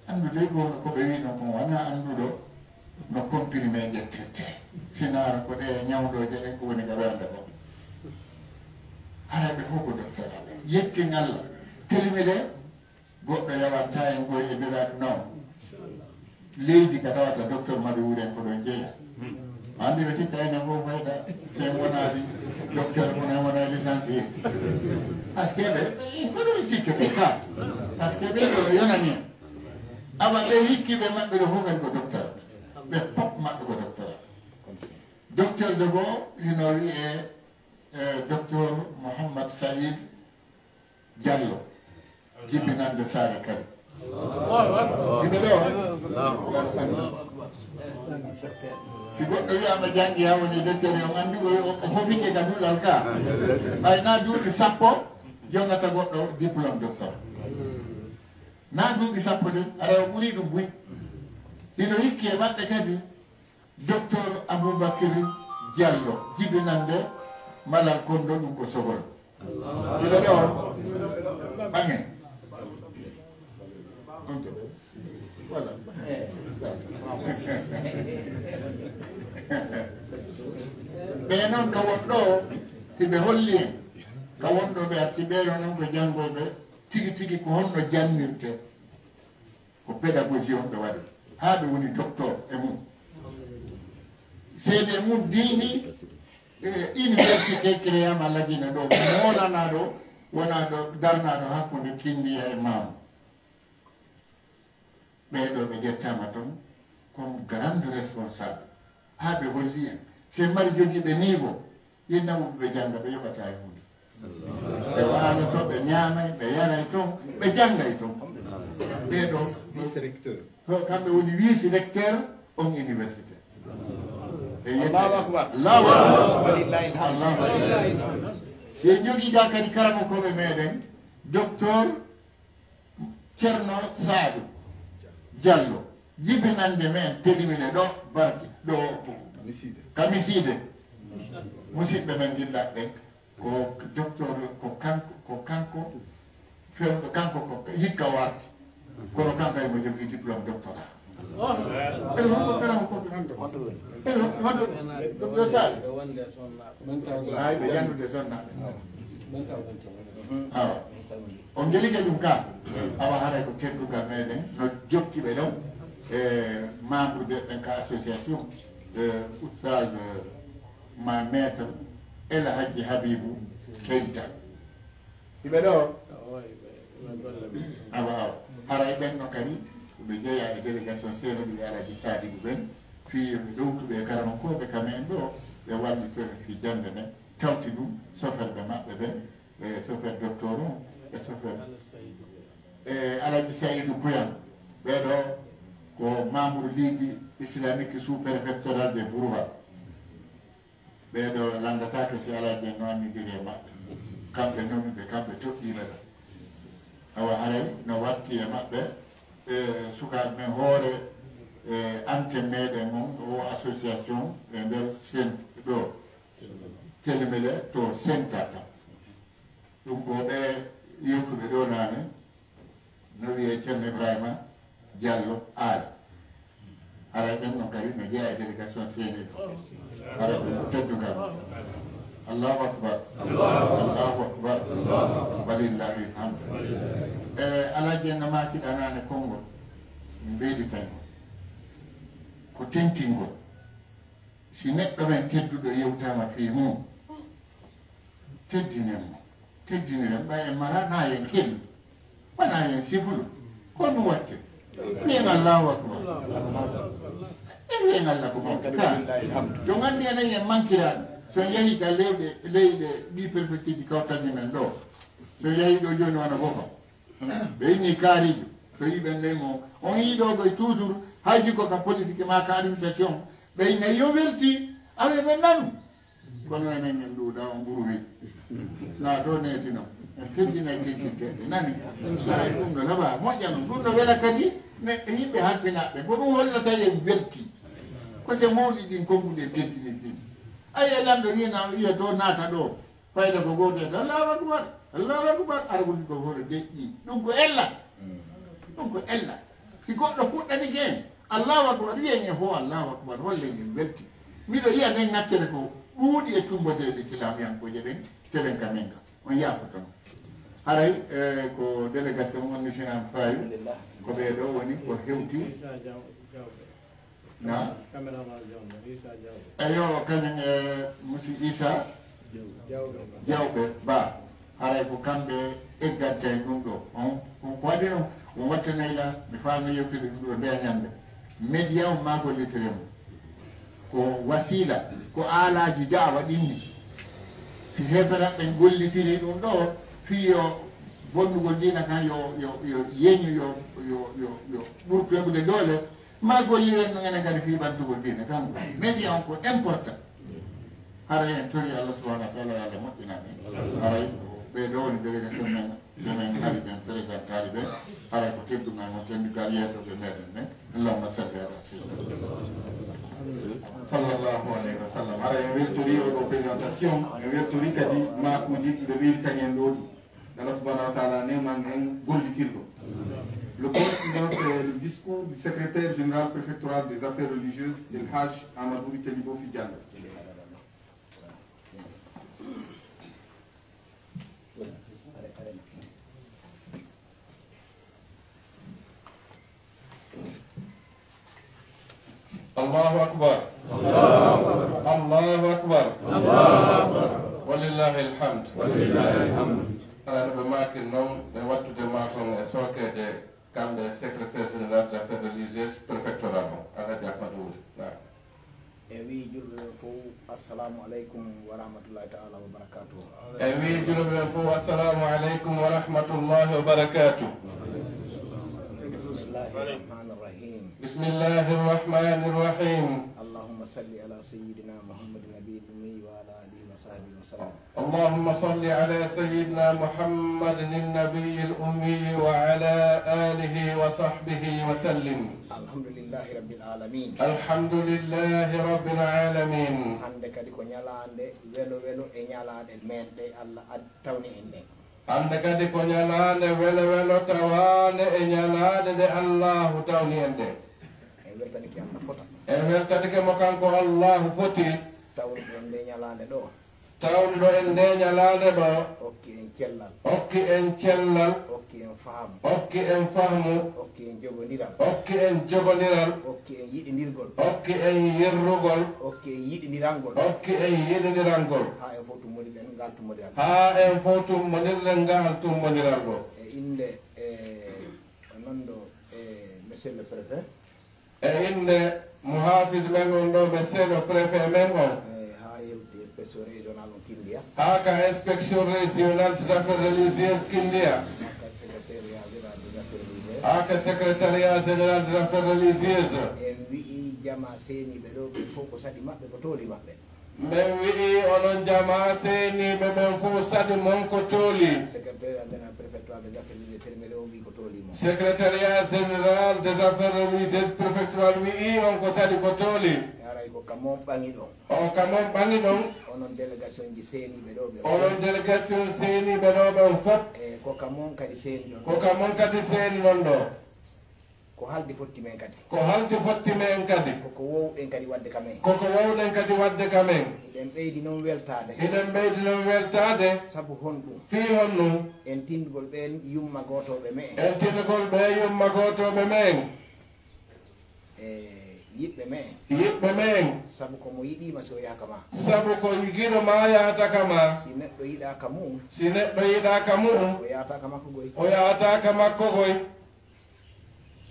anndude goonga ko ɓe wino kon wona annduɗo no comprimé ƴettirte. Sinaara ko ɗe ñawɗooje ɗen ko woni ka ɓernde ko. Haray ɓe fof ko docteur Allah. Yetten Allah. Telimi de, goɗɗo yawanta en koye e biraɗo non. Leydi ka tawata docteur Madu Wuren ko ɗon jeeya. Andi ɓe sikka enen fof fayda, si en wonaali docteur, kono en wona licencié. Parce que ɓe, ko ɗum sikkete ka. Parce que ɓe ɗo yonani en. Awa ɓe hikkiiɓe maɓɓe ɗo fof kadi ko docteur. Ɓe pop maɓɓe ko docteur. Docteur de goo hino wiyee, eh, docteur Mouhammad Saïd Diallo, jibinande Saare Kali. Yimɓe ɗo, si goɗɗo wiyaama janngi haa woni docteur, on anndi o, o hofike ka duɗal ka. Ɓay na duuɓi sappo, jonnata goɗɗo diplôme doctorat. Na duuɓi sappo de, ara o ɓuri ɗum buy. Hino hikki e maɓɓe kadi, Docteur Aboubacry Diallo, jibinande Malal Kondo, ɗum ko Sogol. Ɗiɗo ɗo, ɓaŋe. On to, voilà. Ɓe noon ka won ɗo, hiɓe holli en. Ka won ɗo ɓe arti ɓe ɗo noon ko janngoyɓe tigi tigi ko honno jannirte. Ko pédagogie on ɓe waɗi. Haa ɓe woni docteur e mum. Seede mum diini, eh, université créama Lagine ɗo, mo wonanaa ɗo, wonaa ɗo, darnaa ɗo hakkunde Kindiya e Maamu. Ɓee ɗo ɓe ƴettaama toon comme grande responsable. Haa ɓe holli en. Si en mari jogiiɓe niveau, Yinna wonɓe ɓe jannga, ɓe yoɓataa e huunde. Ɓe waaloto, ɓe ñaamay, ɓe yaray toon, ɓe janngay toon. Ɓeeɗo vice-recteur. Ko kamɓe woni vice-recteur on université. E yimɓe Allahu akbar. Allahu akbar. Walillahi alhamd. Allahu akbar. Ɓe jogii ga kadi karamokooɓe meɗen, docteur Ceerno Saadu Jallo, jibinande men, telimine ɗo, barke, ɗo, Kamisiide. Kamisiide. Musidɓe men gilla ɓen, ko docteur, ko kanko, ko kanko, fewndo kanko, ko hikka warti. Kono kanko ay mo jogii diplôme doctorat. Eno, honko karamokooɓe? Eno, honto, docteur Sall? Ay, ɓe jannude sonna. Awa. On ngelike ɗum ka. Awa, haray ko teddungal meɗen, no jokki ɓe ɗon. E, membre de ɓen ka association, e, Oustaz, e, ma maître El Hadji Habibou Keita. Hiɓe ɗo. Awa, awa. Haray ɓen no kadi, ɓe jeeya e délégation seeɗa, ɓe Alhaji Sadibu ɓen, fii yo ɓe ɗowtu ɓe karamokooɓe ka men ɗo, ɓe wallitore fii jannde nden, tawti ɗum, soferɓe maɓɓe ɓen, e sofer docteur on, e sofer, e Alhaji Saïdou Kouya, ɓee ɗo ko membre Ligue Islamique sous-préfectorale de Bourouba. Ɓee ɗo lanndataake si Alhaji en no anndidiri e maɓɓe. Kamɓe nomi ɓe, kamɓe toɗɗiiɓe ɓe. Awa haray no watti e maɓɓe, e sukaaɓe men hoore, e antenne meɗen on, o association e nder sen ɗo. Telemele to Sentata. Ɗum ko ɓe yewtuɓe ɗo naane, no wiyee Ceerno Ibrahima Jallo Aali. Haray ɓen non kadi no jeyaa e délégation seeɗa ɗo. Haray ɗum ko teddungal. Allahu akbar. Allahu akbar. Walillahi alhamdu. E Alhaji en no maakiɗa naane konngol. Min mbeyditay ngol. Ko tentingol. Si neɗɗo men tedduɗo yewtaama fii mum, teddinen mo. Teddiniren ɓay en mara na yen kellu. Wona yen sifulu. Ko ɗum watte. Wiyen Allahu akbar. En wiyen Allah ko mawɗo ka. Ɗum anndi enen yen mankiraaɗo. So en yahii ka leyɗe, leyɗe ɗi perfectiji kawtani men ɗo. So en yahii ɗo jooni wona bofa. Ɓe inni kaariijo. So yiɓen ley mo. On yiɗo ɗo toujours. Hay si ko ka politique ma ka administration. Ɓe inni yo welti. Awe ɓe nanu. Kono enen en ɗuuɗa on ɓuru wey. Na ɗo neetino. En teddinay teddinteeɓe. Nani? Saray ɗum no laɓa. Moƴƴa non. Ɗum no wela kadi ne yimɓe halfinaaɓe. Ko ɗum hollata en welti. Ko se mawɗi ɗin konnguɗi en teddini ɗin. Ay e lanɗo ni na wiya to naata ɗo. Fayda ko gooto en. Allahu akbar. Allahu akbar. Ara ko ɗum ko hoore deƴƴi. Ɗum ko ella. Ɗum ko ella. Si goɗɗo fuɗɗanike en, Allahu akbar, wiyen e ho Allahu akbar, holle en welti. Miɗo yiya nden ŋakkere ko ɗuuɗi e tumbodere l'islam yankooje ɗen, teɗen ka men ga. On yaafotono. Haray, e, ko délégation on ni sinan fayu, ko ɓe ɗo woni, ko hewti. Na? Eyo, kañum e Musi Isa Jawɓe Ba. Haray ko kamɓe eggantay ɗum ɗo. On, ko, ko waɗi ɗum, on wattanay la, mi faami yewtude ɗum ɗo nde ñande. Média on maa gollitire mo. Ko wasiila, ko aalaaji da'awa ɗin ni. Si heeferaaɓe ɓen gollitiri ɗum ɗo, fii yo bonnugol diina kan yo, yo, yo yeñu, yo, yo, yo, yo ɓurtu heɓude doole, ma golliren no enen kadi fii ɓantugol diina kan. Mais si on ko important. Haray en tori Allah subhanahu wa ta'ala yo Allah moƴƴinani. Haray ɓe ɗo woni délégation men, ɓe men hari ɓen présentali ɓe. Haray ko teddungal mo teddugal yeeso ɓe meɗen ɓen. Allahumma salli ala sayyidina. Sallallahu alayhi wa sallam. Haray en weltori oɗo présentation, en weltori kadi maakuuji ɗiɗo ɓeyditani en ɗo ɗi. Allah subhanahu wa ta'ala neeman en gollitirgo. Le cours suivant, c'est le discours du secrétaire général préfectoral des affaires religieuses, El Hajj Amadou Telibo Fidiallo. Allahu akbar. Allahu akbar. Walillahi alhamd. Haray no ɓe maakiri non, ɓe wattude maakon e sookeeje, kamɓe secrétaire général des affaires religieuses préfectoral o, Alhaji Ahmadu Wuri. Naam. E wii julɓe ɓen fow, assalamu aleykum wa rahmatullahi ta'ala wa barakatuh. E wii julɓe ɓen fow, assalamu aleykum wa rahmatullahi wa barakatuh. بسم الله الرحمن الرحيم. بسم الله الرحمن الرحيم. اللهم صل على سيدنا محمد النبي الأمي وعلى آله وصحبه وسلم. اللهم صل على سيدنا محمد النبي الأمي وعلى آله وصحبه وسلم. الحمد لله رب العالمين. الحمد لله رب العالمين. Hannde kadi ko ñalaande welo welo e ñalaaɗe men ɗe Allah ad-, tawni en ɗen. Hannde kadi ko ñalaande welo welo tawaande e ñalaaɗe ɗe Allahu tawni en ɗe. En weltanike Allah fota. En weltanike mo kanko Allahu foti. Tawnuɗo en nde ñalaande ɗo. Tawnuɗo en nde ñalaande ɗo. Okki en cellal. Okki en cellal. Okki en fahmu. Okki en fahmu. Okki en jogondiral. Okki en jogondiral. Okki en yiɗindirgol. Okki en yirrugol. Okki en yiɗindirangol. Okki en yiɗindirangol. Haa en fof tummondirɗen ngal tummondiral. Haa en fof tummondirɗen ngal tummondiral ɗo. E innde, e, non ɗo, e, Monsieur le Préfet. E innde mo haafis men on ɗo, Monsieur le Préfet men on. E, haa hewti inspection régional on Kindiya. Haa ka inspection régionale des affaires religieuses Kindiya. Haa ka secrétariat général des affaires religieuses. Haa ka secrétariat général des affaires religieuses. En wi'i jamaa seeniiɓe ɗo ɓen fof ko saɗi maɓɓe, ko tooli maɓɓe. Men wi'i onon jamaa seeniiɓe ɓen fof saɗi mon ko tooli. Secrétariat général préfectoral des affaires religieuses Télémélé o wi'i ko tooli mon. Secrétariat général des affaires religieuses préfectoral wi'i on ko saɗi ko tooli. Haray ko ka mon ɓaŋi ɗon. O ka mon ɓaŋi ɗon. Onon délégation ji seeniiɓe ɗo ɓe. Onon délégation seeniiɓe ɗo ɓen fof. E ko ka mon kadi seeni ɗon. Ko ka mon kadi seeni ɗon ɗo. Ko halde fotti men kadi. Ko halde fotti men kadi. Ko ko wowɗen kadi waɗde ka men. Ko ko wowɗen kadi waɗde ka men. Hiɗen ɓeydi noon weltaade. Hiɗen ɓeydi noon weltaade. Sabu honɗum? Fii honɗum? En tinndugol ɓeen yumma gootooɓe me'en. En tinndugol ɓee yumma gootooɓe me'en. E yiɗɓe me'en. Yiɗɓe me'en. Sabu ko mo yiɗii ma si o yaha ka maa. Sabu ko giɗo maa yahata ka maa. Si neɗɗo yiɗaa ka mum. Si neɗɗo yiɗaa ka mum. O yahataa ka makko goy. O yahataa ka makko goy.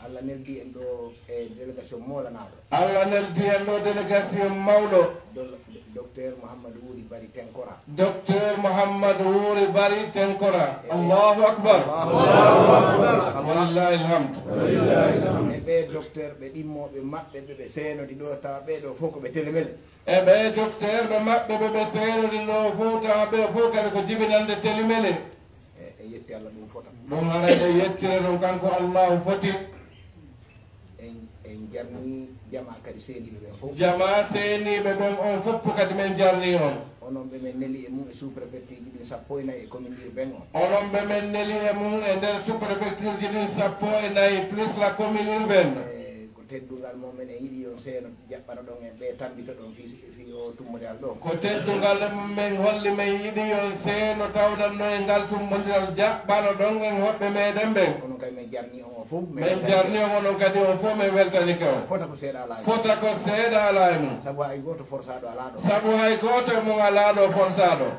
Allah neldi en ɗo e délégation moolanaaɗo. Allah neldi en ɗo délégation mawɗo. Dol-, Docteur Mouhamadou Wuri Bari Tenkora. Docteur Mouhamadou Wuri Bari Tenkora. E ɓe- Allahu Akbar. Allahu Akbar. Walillahi alhamd. E ɓe docteur ɓe ɗimmooɓe maɓɓe ɓe ɓe seenodi ɗo tawa ɓee ɗo fof ko ɓe Télémélé. E ɓe docteur ɓe maɓɓe ɓe ɓe seenodi ɗo fof tawa ɓe fof kadi ko jibinande Télémélé. E, en yetti Allah ɗum fota. Ɗum haray en yettira ɗum kanko Allahu foti. En, en jarni jamaa kadi seeniiɓe ɓen fof. Jamaa seeniiɓe ɓen on fof kadi men jarni on. Onon ɓe men neli e mum e sous-préfecture ji ɗin sappo e nayi e commune urbaine on. Onon ɓe men neli e mum e nder sous-préfecture ji ɗin sappo e nayi plus la commune urbaine. E, ko teddungal mon men en yiɗi on seeno jaɓɓano ɗon en ɓe tambito ɗon fii Fii o tummondiral ɗo. Ko teddungal men holli men yiɗi on seeno tawdanno e ngal tummondiral jaɓɓano ɗon en hoɓɓe meɗen ɓen. Onon kadi men jarni on o fof, men Men weltanike. Jarni on onon kadi on fof men weltanike on. Fota ko seeɗa alaa e mum. Fota ko seeɗa alaa e mum. Sabu hay gooto forsaaɗo alaa ɗo. Sabu hay gooto e mum alaa ɗo forsaaɗo.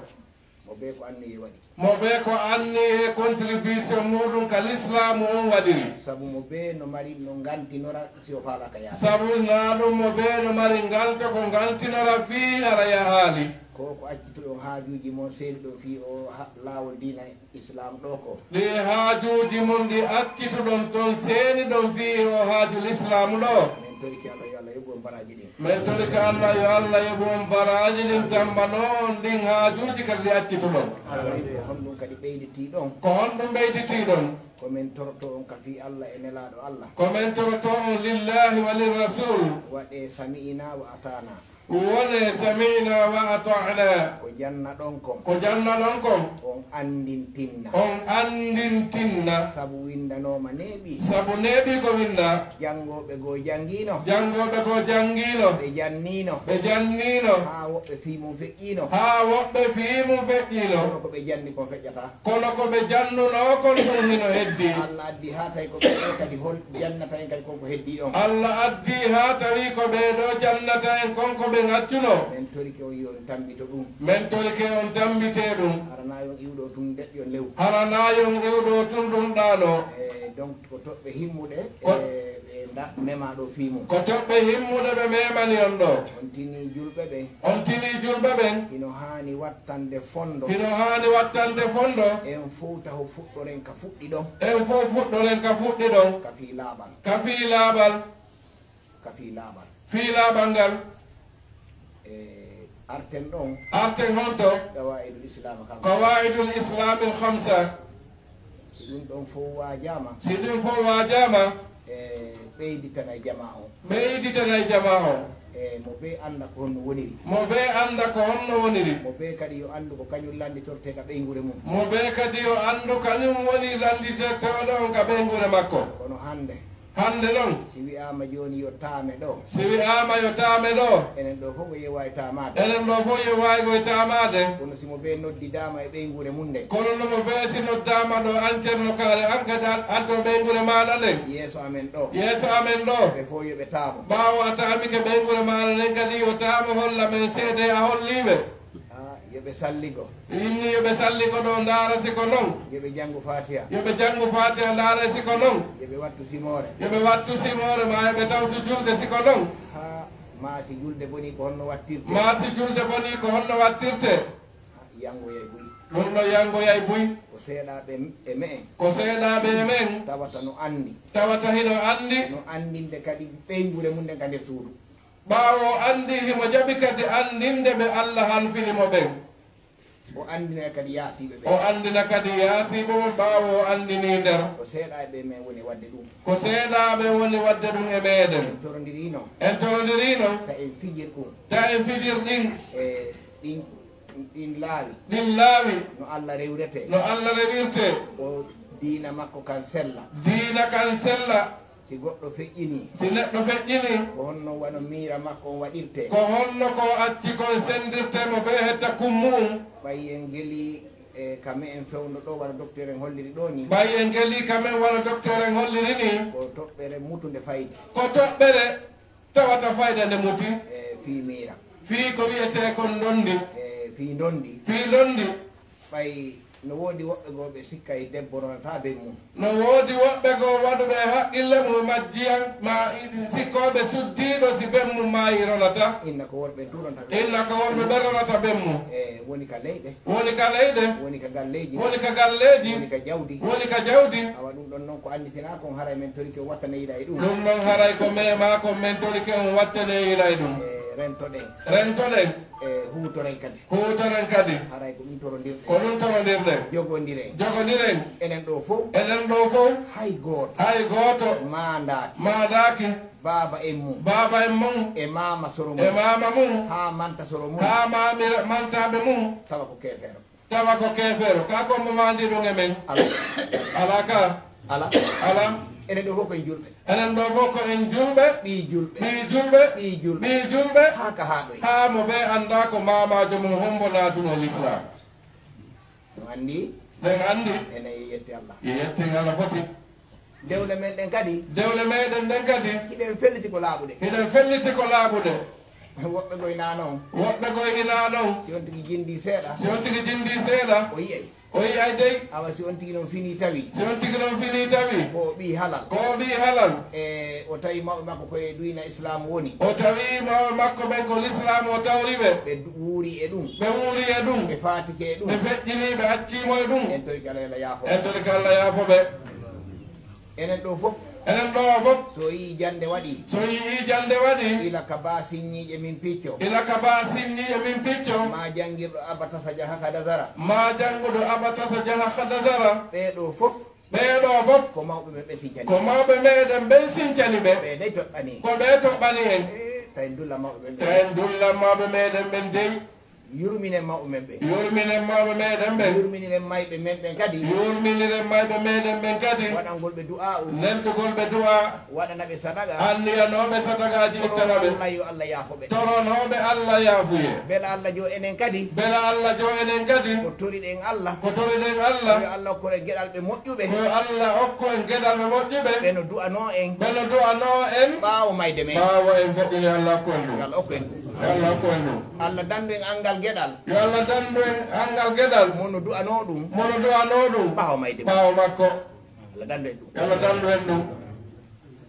Mo bee ko anniye waɗi. Mo bee ko anniye contribution muɗum ka lislaamu on waɗiri. Sabu mo bee no mari no ngantinora si o faalaaka yaade. Sabu naa ɗum mo bee no mari ngalta ko ngantinora fii hara yahaali. Ko ko accituɗon haajuuji mon seeni ɗon fii o ha-, laawol diina Islaam ɗo ko. Ɗi haajuuji mon ɗi accituɗon ton seeni ɗon fii o haaju lislaamu ɗo. Men torike Allah yo Allah yoɓu on baraaji ɗin. Men torike Allah yo Allah yoɓu on baraaji ɗin tambanoo on ɗin haajuuji kadi ɗi accituɗon. Haray ko honɗum kadi ɓeyditii ɗon? Ko honɗum ɓeyditii ɗon? Ko men toroto on ka fii Allah e Nelaaɗo Allah. Ko men toroto on lillahi wa lirrasul. Waɗee sami'inaa wa ata'naa. Wonee sami'inaa wa ata'naa. Ko jannaɗon kon. Ko jannaɗon kon. On anndintinna. On anndintinna. Sabu winndanooma neeɓi. Sabu neeɓi ko winnda. Janngooɓe goo janngiino. Janngooɓe goo janngiino. Ɓe janniino. Ɓe janniino. Haa woɓɓe fii mum feƴƴiino. Haa woɓɓe fii mum feƴƴiino. Kono ko ɓe janni kon feƴƴataa. Kono ko ɓe jannunoo kon ɗum hino heddii. Allah addi haa tawi ko ɓee ɗoo kadi hol jannata en kadi kon ko heddii ɗon. Allah addi haa tawi ko ɓee ɗoo jannata en kon ko Ɓe ngaccuno. Men torike on yo on tambito ɗum. Men torike on tambite ɗum. Hara na yon iwɗo tun deƴƴo lew. Hara na yon iwɗo tun ɗum ɗaano. E donc ko toɓɓe himmuɗe. Ko e ɓe nda-, mema ɗo fii mum. Ko toɓɓe himmuɗe ɓe memani on ɗo. On tini julɓe ɓen. On tini julɓe ɓen. Hino haani wattande fondo. Hino haani wattande fondo. En fow taho fuɗɗoren ka fuɗɗi ɗon. En fow fuɗɗoren ka fuɗɗi ɗon. Ka fii laaɓal. Ka fii laaɓal. Ka fii laaɓal. Fii laaɓal ngal. E arten ɗon. Arten honto. Qawaidul Islam khamsa. Qawaidul Islamil khamsa. Si ɗum ɗon fow waajaama. Si ɗum fow waajaama. E ɓeyditanay jamaa on. Ɓeyditanay jamaa on. E mo bee annda ko honno woniri. Mo bee annda ko honno woniri. Mo bee kadi yo anndu ko kañum landitorte ka ɓeynguure mum. Mo bee kadi yo anndu kañum woni landitortooɗo on ka ɓeynguure makko. Kono hannde. Hannde non. Si wi'aama jooni yo taame ɗo. Si wi'aama yo taame ɗo. Enen ɗo fow ko yewaayi taamaade. Enen ɗo fow yewaayi ko e taamaade. Kono si mo bee noddidaama e ɓeynguure mum nden. Kono no mo bee si noddaama ɗo an Ceerno Kaare an kadi ad-, addo ɓeynguure maaɗa nden. Yeeso amen ɗo. Yeeso amen ɗo. Ɓe fow yo ɓe taamo. Ɓaawo a taamike ɓeynguure maaɗa nden kadi yo taamo holla men seede a holli ɓe. Ah, yo ɓe salligo. Inni yo ɓe salligo ɗo ndaara si ko non. Yo ɓe janngu Faatiha. Yo ɓe janngu Faatiha ndaara si ko non. Yo ɓe wattu simoore. Yo ɓe wattu simoore ma yo ɓe tawtu julde si ko non. Haa maa si julde bonii ko honno wattirte? Maa si julde bonii ko honno wattirte? Haa yanngoyay buy. Ɗum ɗo yanngoyay buy. Ko seeɗaaɓe e me'en. Ko seeɗaaɓe e me'en. Tawata no anndi. Tawata hino anndi. No anndinde kadi ɓeynguure mum nden ka nder suudu. Ɓaawo o anndi, himo jaɓi kadi anndinde ɓe Alla halfini mo ɓen. O anndina kadi yaasiiɓe ɓen. O anndina kadi yaasiiɓe ɓen ɓaawo o anndini nder. Ko seeɗaaɓe men woni waɗde ɗum. Ko seeɗaaɓe woni waɗde ɗum e meɗen. En torondirino. En torondirino. Ta en fijir ɗum. Ta en fijir ɗin. E ɗin, ɗin laawi. Ɗin laawi. No Alla rewrete. No Alla rewirte. O diina makko kan sella. Diina kan sella. Si goɗɗo feƴƴinii. Si neɗɗo feƴƴinii. Ko honno wano miira makko on waɗirtee? Ko honno ko o acci kon senndirtee mo bee hetta kum mu'un? Ɓay en ngelii, e, ka me'en fewndo ɗoo, wano docteur en holliri ɗoo nii. Ɓay en ngelii ka men wano docteur en holliri nii. Ko toɓɓere mutunde faydi. Ko toɓɓere tawata fayda nde muti. E, fii miira. Fii ko wi'etee kon ndondi. E, fii ndondi. Fii ndondi. Ɓay no woodi woɓɓe goo ɓe sikkay debbo ronataa ben mum. No woodi woɓɓe goo waɗuɓe e haqqille mum majjiyan, ma sikkooɓe suddiiɗo si ben mum maayi ronata. Inna ko worɓe ɓen tun ronata ben. Inna ko worɓe ɓen ronata ben mum. E woni ka leyɗe. Woni ka leyɗe. Woni ka galleeji. Woni ka galleeji. Woni ka jawdi. Woni ka jawdi. Awa ɗum ɗon non ko annitinaa kon haray men torike on wattaneyila e ɗum. Ɗum ɗon haray ko memaa kon men torike on wattaneyila e ɗum. E rentoɗen. Rentoɗen. E huutoren kadi. Huutoren kadi. Haray ko ɗum torondirɗen. Ko ɗum torondirɗen. Jogondiren. Jogondiren. Enen ɗoo fow. Enen ɗoo fow. Hay gooto. Hay gooto. Maandaaki. Maandaaki. Baaba en mum. Baaba en mum. E maama soro mum. E maama mum. Haa manta soro mum. Haa maamira-, mantaaɓe mum. Tawa ko keefeero. Tawa ko keefeero. Kaa ko mo maandi ɗum e men? Alaa. Alaa ka. Alaa. Alaa. Enen ɗoo fow ko en julɓe. Enen ɗoo fow ko en julɓe. Ɓii julɓe. Ɓii julɓe. Ɓii julɓe. Ɓii julɓe. Haa ka haaɗoyi. Haa mo ɓe anndaa ko maamaajo mum hombo naatunoo Lislaam. Ɗum anndi. Ɗen anndi. Enen yo yetti Alla. Yo yetti Alla foti. Dewle men ɗen kadi. Dewle meɗen ɗen kadi. Hiɗen felliti ko laaɓuɗe. Hiɗen felliti ko laaɓuɗe. Woɓɓe goo hinaa non. Woɓɓe goo hinaa non. Si on tigi jindii seeɗa. Si on tigi jindii seeɗa. O yi'ay. O yi'ay dey. Awa si on tigi non finii tawi. Si on tigi non finii tawi. Ko o ɓii halal. Ko o ɓii halal. E o tawi mawɓe makko ko e diina Islaam woni. O tawi mawɓe makko ɓen ko Lislaam o tawri ɓe. Ɓe du-, wuuri e ɗum. Ɓe wuuri e ɗum. Ɓe faatike e ɗum. Ɓe feƴƴinii, ɓe accii mo e ɗum. En torike Alla, Alla yaafo. En torike Alla yaafo ɓe. Enen ɗoo fow. Enen ɗoo fow. So yi'ii jannde waɗii. So yi'ii jannde waɗii. Ila ka baa sinñiiƴe min picco. Ila ka baa sinñiiƴe min picco. Maa janngirɗo Abatasa Jaha Kadazara. Maa jannguɗo Abatasa Jaha Kadazara. Ɓee ɗoo fow. Ɓee ɗoo fow. Ko mawɓe men ɓe sincani. Ko mawɓe meɗen ɓen sincani ɓe. Ɓee dey toɗɗanii. Ko ɓee toɗɗanii en. Eh, tawi en dullan mawɓe men ɓen. Tawi en dullan mawɓe meɗen ɓen dey. Yurminen mawɓe men ɓen. Yurminen mawɓe meɗen ɓen. Yurminiren mayɓe men ɓen kadi. Yurminiren mayɓe meɗen ɓen kadi. Waɗangol ɓe du'aa'u. Neldugol ɓe du'aa. Waɗana ɓe sadaqa. Anniyanooɓe sadaqaaji ittana ɓe. Toro Alla yo Alla yaafo ɓe. Toronooɓe Alla yaafuye. Bela Alla jo enen kadi. Bela Alla jo enen kadi. Ko toriɗen Alla. Ko toriɗen Alla. Ko yo Alla okku en geɗalɓe moƴƴuɓe. Ko yo Alla okku en geɗalɓe moƴƴuɓe. Ɓe no du'anoo en. Ɓe no du'anoo en. Ɓaawo mayde men. Ɓaawo en feƴƴini Alla okku en ɗum. Yo Alla okku en ɗum. Yo Allah hokku en ɗum. Allah dandu en anngal geɗal. Yo Allah dandu en anngal geɗal. Mono du'anoo ɗum. Mono du'anoo ɗum. Ɓaawo mayde mum. Ɓaawo makko. Allah dandu en ɗum. Yo Allah dandu en ɗum.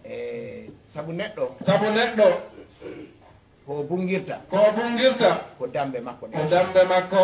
E sabu neɗɗo. Sabu neɗɗo. Ko o bungirta. Ko o bungirta. Ko dambe makko ɗe. Ko dambe makko.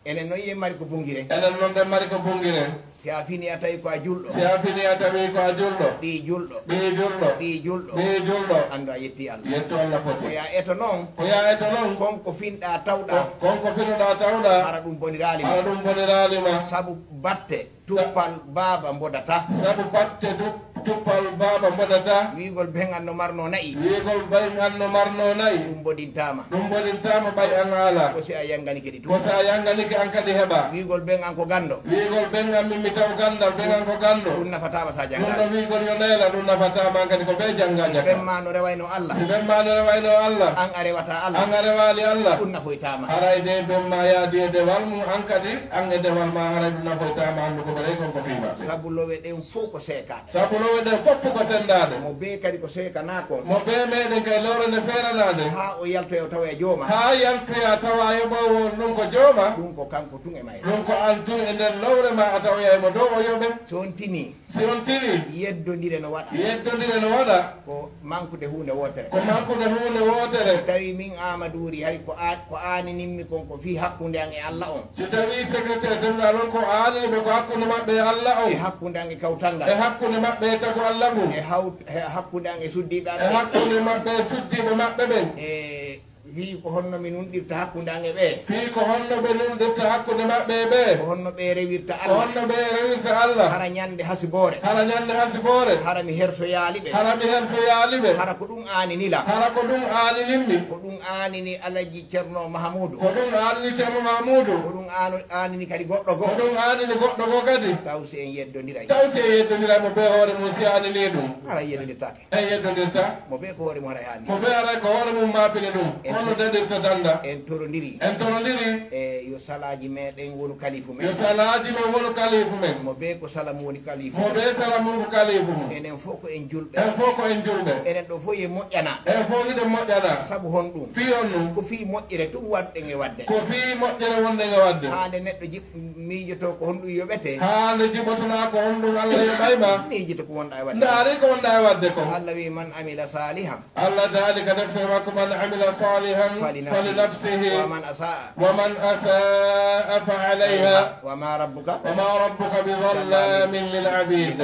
Enen noon yen mari ko bungiren. Enen noon ɗen mari ko bungiren. Si a fini a tawi ko a julɗo. Si a fini a tawi ko a julɗo. Ɓii julɗo. Ɓii julɗo. Ɓii julɗo. Ɓii julɗo. Anndu a yetti Allah. Yettu Allah foti. Ko ya eto noon. Ko ya eto noon. Kon ko finɗa tawɗa. Ko, kon ko finoɗa tawɗa. Hara ɗum boniraali ma. Hara ɗum boniraali ma. Sabu batte. Tuppal baaba mbodata. Sabu batte du-, tuppal baaba mbodata. Wiigol ben an no marno na'i. Wiigol ben an no marno na'i. Ɗum mbodintaama. Ɗum mbodintaama ɓay an a alaa. Ko si a yangani kadi tun. Ko si a yanganike an kadi heɓa. Wiigol ben an ko ganndo. Wiigol ben an min mi taw ganndal, ben an ko ganndo. Ɗum nafataama sa janngaali. Ɗum no wiigol yo neela, ɗum nafataama an kadi ko bee jannga jaka. Ben ma no rewayno Allah. Si ben ma no rewayno Allah. An a rewata Allah. An a rewaali Allah. Ɗum nafoytaama. Haray de ben ma yaadi e dewal mum an kadi. An e dewal ma haray ɗum nafoytaama anndu ko ɓerey kon ko fii maɓɓe. Sabu lowe ɗen fow ko seekaade. Sabu lowe ɗen fof ko senndaade. Mo bee kadi ko seekanaa kon. Mo bee meɗen kay lowre nde feeranaade. Haa o yaltoya o tawoya jooma. Haa yaltoya tawa yoɓoowo on ɗum ko jooma. Ɗum ko kanko tun e mayre. Ɗum ko an tun e nder lowre ma a tawoya e mo dow o yoɓe. Si on tinii. Si on tinii. Yeddondire no waɗa. Yeddondire no waɗa. Ko mankude huunde wootere. Ko mankude huunde wootere. Tawi min Aamaduuri hari ko a-, ko aaninimmi kon ko fii hakkunde an e Alla on. Si tawii secrétaire général on ko aanini ɓe ko hakkunde maɓɓe e Alla on. E hakkunde an e kawtal ngal. E hakkunde maɓɓe e tago Alla ngun. E hawt-, e hakkunde an e suddiiɓe an ɓen. E hakkunde maɓɓe e suddiiɓe maɓɓe ɓen. E fii ko honno mi nunɗirta hakkunde an e ɓee. Fii ko honno ɓe nunɗirta hakkunde maɓɓe e ɓee. Ko honno ɓe rewirta Ko Alla. Honno ɓe rewirta Alla. Hara ñande hasiboore. Hara ñande hasiboore. Hara mi hersoyaali ɓe. Hara mi hersoyaali ɓe. Hara ko ɗum aanini lam. Hara ko ɗum aaninimmi. Ko ɗum aanini Alaji Cerno Mahamuudu. Ko ɗum aanini Cerno Mahamuudu. Ko ɗum aano-, aanini kadi goɗɗo goo. Ko ɗum aanini goɗɗo goo kadi. Taw si en yeddondiray. Taw si en yeddondiray mo bee hoore mum si aanini ɗum. Hara yeddondirtaake. En yeddondirta. Mo bee ko hoore mum haray haani. Mo bee haray ko hoore mum maapini ɗum. En Kono to-, daɗirta dannda. En torondiri. En torondiri. E yo salaaji meɗen wonu kalifu men. Yo salaaji men wonu kalifu men. Mo bee ko sala mum woni kalifu Mo mum. Bee sala mum ko kalifu mum. Enen fof ko en julɓe. En fof ko en julɓe. Enen ɗo fof ye moƴƴana. En fof hiɗen moƴƴana. Sabu honɗum? Fii honɗum? Ko fii moƴƴere tun wonɗen e waɗde. Ko fii moƴƴere wonɗen e waɗde. Haa nde neɗɗo jiɓ-, miijoto ko honɗum yoɓete. Haa nde jiɓotonaa ko honɗum Alla yoɓay ma. Miijito ko wonɗa e waɗde. Ndaari ko wonɗa e waɗde ko. Alla wi, "Man amila salihan." Alla daali ka deftere makko, "Man amila salihan falinafsihi. Falinafsihi. Wa man asaa. Wa man asaa fa alayha. Wa ma rabbuka. Wa ma rabbuka bi zallamin lil abid."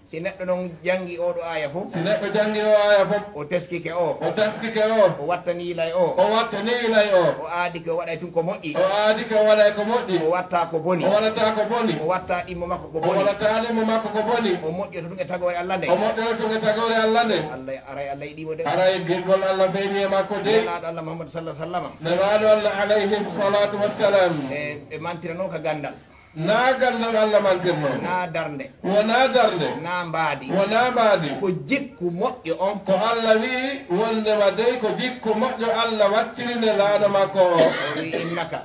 Si neɗɗo non jangi oo ɗoo aaya fof. Si neɗɗo jangi oo aaya fof. O teskike oo. O taskike oo. O wattani yilay oo. O wattani yilay oo. O aadike o waɗay tun ko moƴƴi. O aadike o waɗay ko moƴƴi. O watta ko boni. O waɗata ko boni. O watta ɗimmo makko ko O boni. Waɗata ɗimmo makko ko boni. O moƴƴoto tun e tagoore Alla nden. O moƴƴoto tun e tagoore Alla nden. Alla, aray Alla yiɗi mo de. Aray giggol Alla feeñi e makko de. Nelaaɗo Alla Muhammadu sallallahu alaihi wasallam. Nelaaɗo Alla alayhi salatu wassalam. E, ɓe mantirano ka gandal. Naa gandal Alla mantirno. Naa darnde. Wonaa darnde. Naa mbaadi. Wonaa mbaadi. Ko jikku moƴƴo on. Ko Alla wi'i wondema dey ko jikku moƴƴo Alla wattiri nelaaɗo makko o. O wi'i, "Innaka."